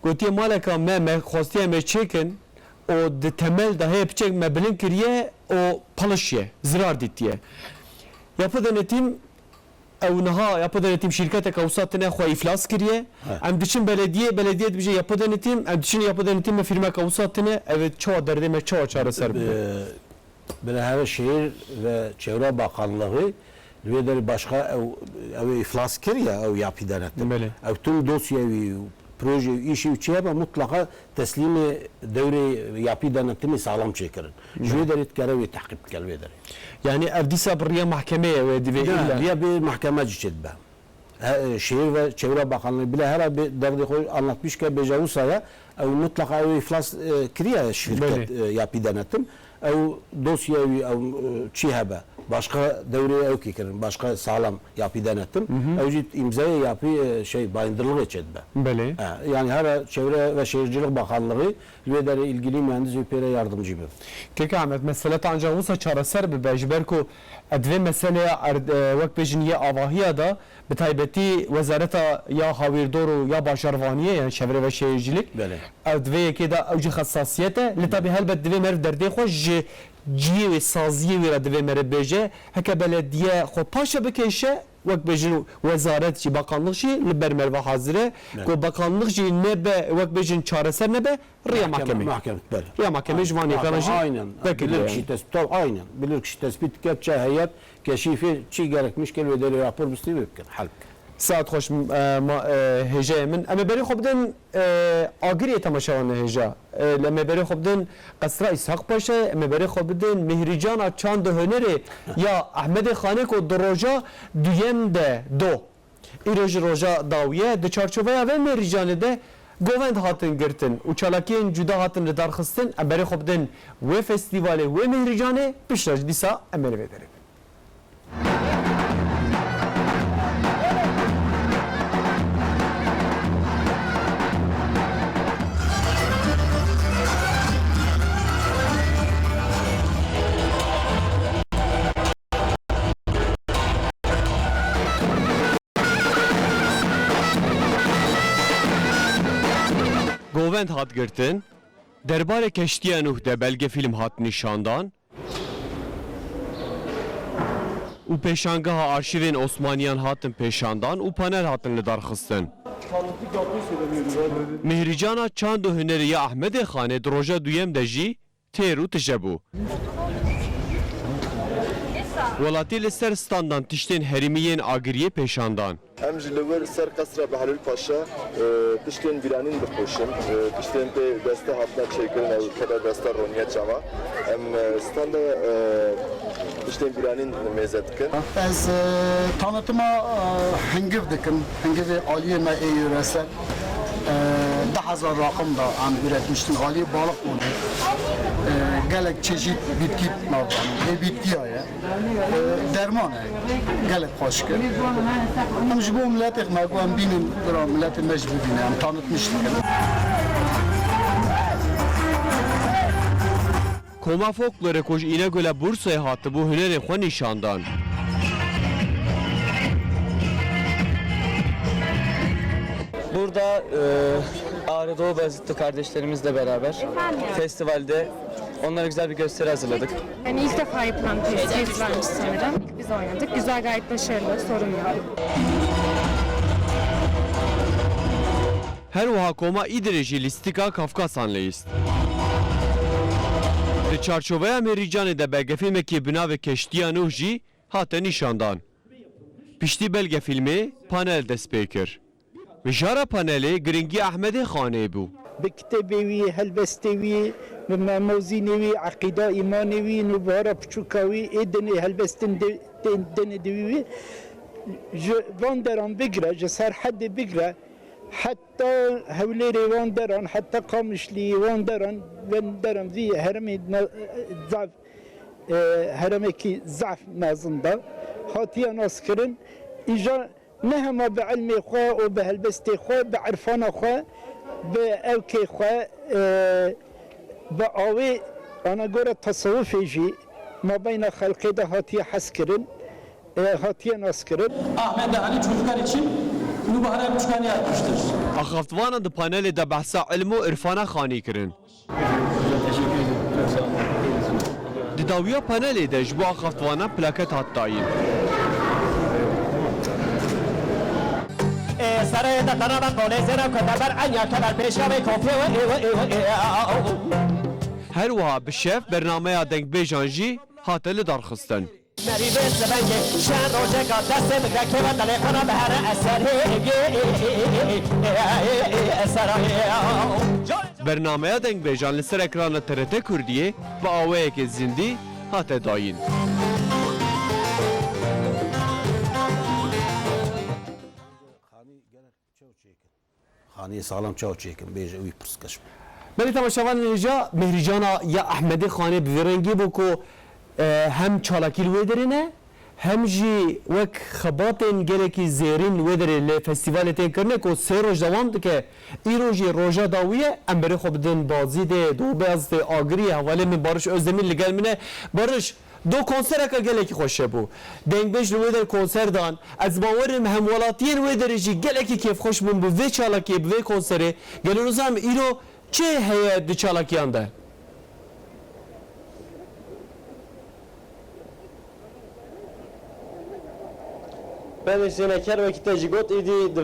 Gotiye maleka me, me xwestiye me çêkin û di temel de heye piçek me bilind kiriye û paliş ye, zirar dîtiye. Yapı denetim Ew niha yapı denetim şîrketeke wisa tine xwe îflas kiriye. Em diçin belediyê, belediyê dibêje yapı denetim, em diçin yapı denetim me fîrmeke wisa tine. Ev ê çawa derdê me çawa çareser bibe? Bi, bi her şehir ve çevre bakanlığı li vê derê başka ew, ew ê îflas kiriye ew yapı denetim. Ew tüm dosyayê wî, projeyê wî, îşê wî çi hebe mutlaka teslîmê dewrê yapî denetimê saxlem çêkirin. Ji wê derê dikare wê tehqîq bike li vê derê. Yanî ev dîsa bi riya mahkemeyê wê divê illa. Riya bê mahkeme jî çêdibe. He, şehir ve çevre bakanlığı bile her bi derdê xwe anlatmış ke bêje wisa ye, ew mutlaka ew îflas, e, kiriye şirket, e, yapî denetim. Ew dosyayê wî ew, e, çi hebe. Başka dewrê ew kî kirin, başka sağlam yapî denetim. Ew jî îmzayê yapî, e, şey, bayındırlığı çêdibe. Belê. E, yani her çevre ve şehircilik bakanlığı li vê derê ilgili mühendis wî pêre yardımcı bibe. Keke Ahmet, mesele te ancak wisa çareser bibe, ji ber ku e divê meseleya erd-, e, wek bêjin yê avahiya de, bi taybetî Wezareta ya Hawîrdor û ya Bajarvaniyê, yani çevre ve şehircilik, Belê. ev di vê yekê de ew jî xesasiyet e. Li tabî helbet divê meriv derdê xwe ji cihê wê, saziyê wê re divê meriv bêje. Heke belediye xwe paşe bikêşe, wek bêjin wezaret jî, bakanlık jî li ber meriva hazir e. Belê. Ku bakanlık jî nebe, wek bêjin çareser nebe, riya mahkemê. Mahkeme, mahkeme, belê. Riya mahkemê ji van yekana jî Aynen. Bilirkişi tespit, tabii, aynen. Bilirkişi tespit dike, çi heyet, keşîfê çi gerekmiş ke wê derê rapor bistî wê bikin, hel bikin. Saet xweş, e, ma, e, hêjayê min. Em ê berê xwe bidin, e, agirê temaşevan hêja. E, em ê berê xwe bidin Qesra Îshaq Paşayê, em ê berê xwe bidin Mihrîcana Çand û Hunerê ya Ehmedê Xanê ku di roja duyem de do. Îro jî roja dawiye. Di çarçoveya vê mêrîcanê de govend hatin girtin û çalakiyên cuda hatin lidarxistin. Em berê xwe bidin wê festîvalê, wê mêrîcanê, piştre jî dîsa em ê li vê derê bin. Govend hat girtin, derbarê Keştiya Nuh de belgefîlm hat nîşandan û pêşangeha arşîvên Osmaniyan hatin pêşandan û panel hatin lidarxistin. Mihrîcana Çand û Hunerê ya Ehmedê Xanê di roja duyem de jî têr û tije bû. Welatî li ser standan tiştên herêmî yên agiriyê pêşan dan. Em ji li wir ser Qesra Behlûl Paşa, e, tiştên bîranîn dixweşin, e, tiştên pê deste hatine çêkirin, ew keve deste roniye çawa. Em, e, standa, e, tiştên bîranîn mêze dikin. Ez, e, tanıtıma, e, hingiv dikim. Hingivê aliyê me ê yöresel, e, du hezar rakım da em üretmiştin. Aliyê balık oldu. E, gelek çeşit bitki navdan. Ê bitkiya ye. E, derman e. Gelek xweşik e. Em ji bo miletê me, ku em bînin, bira miletê me jî bibîne. Em tanıtmış dikin. Koma folklorê ku ji Înegule Bursayê hatibû hunerên xwe nîşan dan. Burada, e, Ağrı Doğu Beyazıtlı kardeşlerimizle beraber festivalde onlara güzel bir gösteri hazırladık. Yani ilk defa yapılan bir festivalmiş sanırım. İlk biz oynadık. Güzel, gayet başarılı, sorun yok. Her wiha koma Îdirê jî lîstika Kafkasan leyîst. Di çarçoveya Mêrîcanê de belgefîlmekî bi navê Keştiya Nuh jî hate nîşandan. Piştî belgefîlmê panel dest pê kir. Mijara panelê giringî Ehmedê Xanê bû. Bi kitêbê wî, helbestê wî, bi me-, mozînê wî, eqîda îmanê wî, nûbara piçûka wî, ê dinê helbestin di-, din-, dinê di wî wî. Ji van deran bigre, ji Serhedê bigre, Heta Hewlêrê wan deran, heta Qamişlî wan deran, wan deran vî heremê na-, zaf, e, heremekî zaf mezin de hatiye naskirin. Îja ne hema bi ilmê xwe û bi helbestê xwe, bi irfana xwe, bi ewkê xwe, e, bi awê, ana gore tesewufê jî mabeyna xelkê de hatiye hezkirin, e, hatiye naskirin. Ahmet de hani çocuklar için mübarek çıkan yapmıştır. Axaftvana di panelê de behsa ilm û irfana xanî kirin. Di dawiya panelê de ji bo axaftvana plaket hat dayîn. Ê, serê de qerara qolê zêra ku te ber enya ke ber pêşiya wê kopyê wê, ê, wê, ê, wê, ê, a, a, o. Her wiha bi şev bernameya dengbêjan jî hate lidarxistin. Merî vê sibengê şen rojeka destê bigre kêva telefona bi here eserê. Bername ya dengbêjan li ser ekrana T R T Kurdiyê bi awayekê zindî hate dayîn. Xanî gelek çew çêkin. Xaniyê saxlem çawa çêkin, bêje wî pirsgirêk. Belê temaşevanên hêja, Mihrîcana ya Ehmedê Xanê bi vî rengî bû ku, e, hem çalakî li wê derê ne, hem jî wek xebatên gelekî zêrîn li wê derê li festîvalê tên kirine ku sê roj dewam dike. Îro jî roja dawî ye, em berê xwe bidin Bazîdê, Doğu Beyazıtê, Agiriyê, hevalê min Barış Özdemir li gel min e. Barış, Do konsereke gelekî xweş hebû. Dengbêj li wê der konser dan. Ez bawer im hemwelatiyên wê derê jî gelekî kêfxweş bûn bi vê çalakiyê, bi vê konserê. Gelo nizanim îro çi heye di çalakiyan de? Belê Hüseyin Eker, wekî te jî got, êdî di,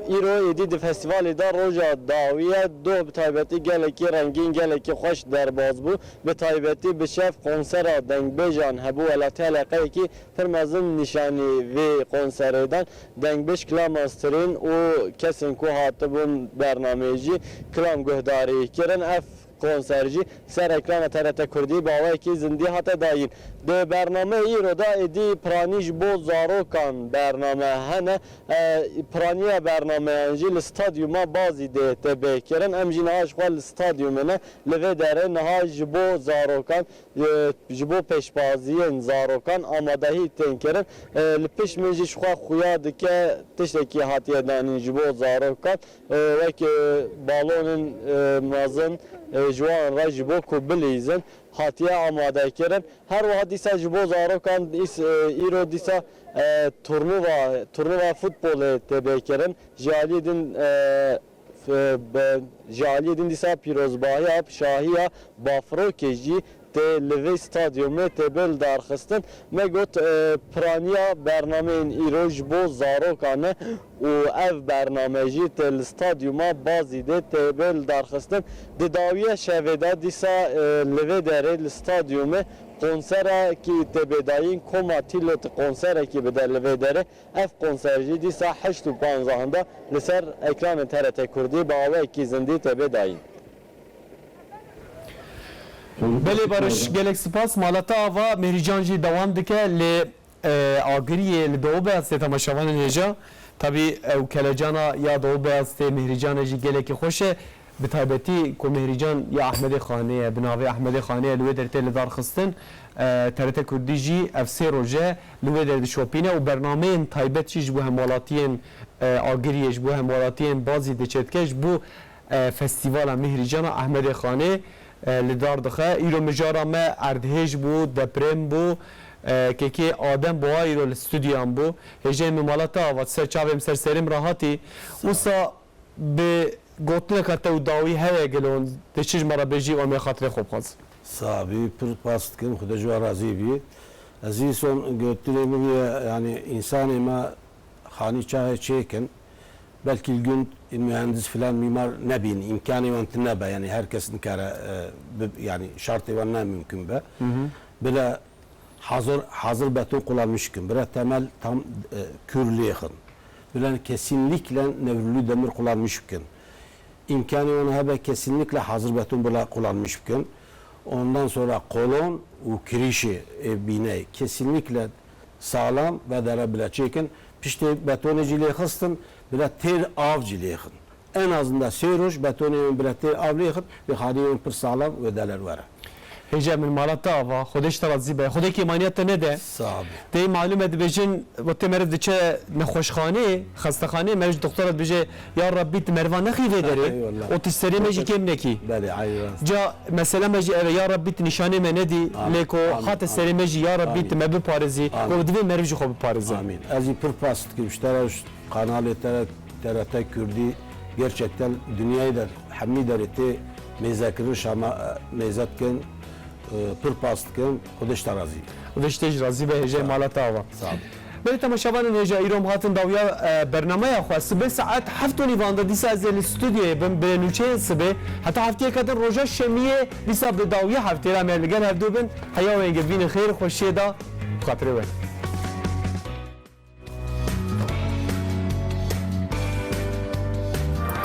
îro êdî di festîvalê de roja dawî ye. Doh bi taybetî gelekî rengîn, gelekî xweş derbas bû. Bi taybetî bi şev konsera dengbêjan hebû, welatî eleqeyekî pir mezin nîşanî vê konserê dan. Dengbêj Klam Astirîn û kesên ku hatibûn bernameyê jî kilam guhdarî kirin. Ev konser jî ser ekrana T R T Kurdî bi awayekî zindî hate dayîn. Di bernameyê îro de êdî piranî ji bo zarokan bername hene. E, piraniya bernameyan jî li stadyuma Bazîdê tê bêkirin. Em jî niha ji xwe li stadyumê ne. Li vê derê niha ji bo zarokan, e, ji bo pêşbaziyên zarokan amadehî tên kirin. E, li pişt min jî ji xwe xuya dike tiştekî hatiye danîn ji bo zarokan. E, wek, e, balonên, e, mezin, e, ji wan re ji bo ku bilîzin hatiye amade kirin. Her wiha dîsa ji bo zarokan îs-, e, îro dîsa, e, turnuva, turnuva futbolê tê bêkirin. Ji aliyê din, e, f-, be-, ji aliyê din dîsa pîrozbahiya, şahiya bafrokê jî tê li vê stadyumê tê bê lidarxistin. Me got, e, piraniya bernameyên îro ji bo zarokan e û ev bername jî tê li stadyuma Bazîdê tê bê lidarxistin. Di dawiya şevê de dîsa, e, li vê derê li stadyumê konserekî tê bê dayîn, Koma Tîlo ti konserekî bide li vê derê. Ev konser jî dîsa heşt û panzah de li ser ekranê T R T Kurdî bi awayekî zindî tê bê dayîn. Belê Barış, gelek spas. Mala te ava, Mihrîcan jî dewam dike li, e, Agiriyê, li Doğu Beyazıtê temaşevanên hêja. Tabî ew kelecana ya Doğu Beyazıtê, Mihrîcanê jî gelekî xweş e. Bi taybetî ku Mihrîcan ya Ehmedê Xanê ye, bi navê Ehmedê Xanê ye, li wê derê tê lidarxistin. E, T R T Kurdî jî ev sê roj e li wê derê dişopîne û bernameyên taybet jî ji bo hemwelatiyên, e, Agiriyê, ji bo hemwelatiyên Bazîdê çêdike, ji bo, e, festîvala Mihrîcana Ehmedê Xanê, e, li dar dixe. Îro mijara me erdhêj bû, deprem bû, e, kekê Adem Boğa îro li stûdyoyan bû. Hêjayê min mala te ava, ser çavê min, ser serê min re hatî. Wisa bi gotineka te û dawî heye gelo, dê çi ji me re bêjî û em ê xatirê xwe bixwazin. Sabî, pir spas dikim, Xuda ji we razî bî. Ez îson gotinê min ye, yanî însanê me xanî çaxê çêkin, belkî li gund muhendis filan mîmar nebîn, îmkanê wan tune be, yanî her kes nikare, e, bi, yanî şartê wan ne mimkun be. Hı hı. Bile hazır, hazır beton kullanmış bikin. Bire temel tam, e, kür lêxin. Bile kesinlikle nevrilü demir kullanmış bikin. İmkanı onu hebe kesinlikle hazır beton bile kullanmış bikin. Ondan sonra kolon û kirişê, e, bîneyê kesinlikle sağlam ve dere bile çêkin. Piştê betonê jî lêxistin, bile têr av jî lêxin. En azından sê roj betonê wê bire tê, av lê xit, vê xanî wê pir saxlam wê deler were. Hêja min, mala te ava, Xwedê ji te razî be. Xwedê kêmaniya te nede. Sağ ol. Tê malûm e, dibêjin, wextê meriv diçe nexweşxanê, xestexanê, meriv ji doktora dibêje, ya Rabbî, tu meriva nexî vê derê. Eyvallah. O tişt serê me jî kêm nekî. Belê, aynı rast. Ca mesela me jî ev e, ya Rabbî, tu nîşanê me nedî, Amin. Lê ku Amin. hate Amin. serê me jî, ya Rabbî, Amin. tu me biparêzî, Amin. ku divê meriv ji xwe biparêze. Amin. Ez jî pir spas dikim ji te re, ji kanalê te re, T R T Kurdî, gerçekten dinyayê de hemî derê tê mêzekirin, şama, e, mêze dikin, e, pir spas dikim, Xwedê ji te razî. Xwedê ji te jî razî be, hêjayê mala te ava. Sağ ol. Belê temaşevanên hêja, îro em hatin dawiya, e, bernameya xwe. Sibê saet heft û nîvan de dîsa ez ê li stûdyoyê bim, bi nûçeyên sibê. Heta heftiyeke din roja şemiyê, dîsa bi dawiya heftê re em ê li gel hevdû bin. Heya wê hingê bînin xêr û xweşiyê de, bi xatirê we.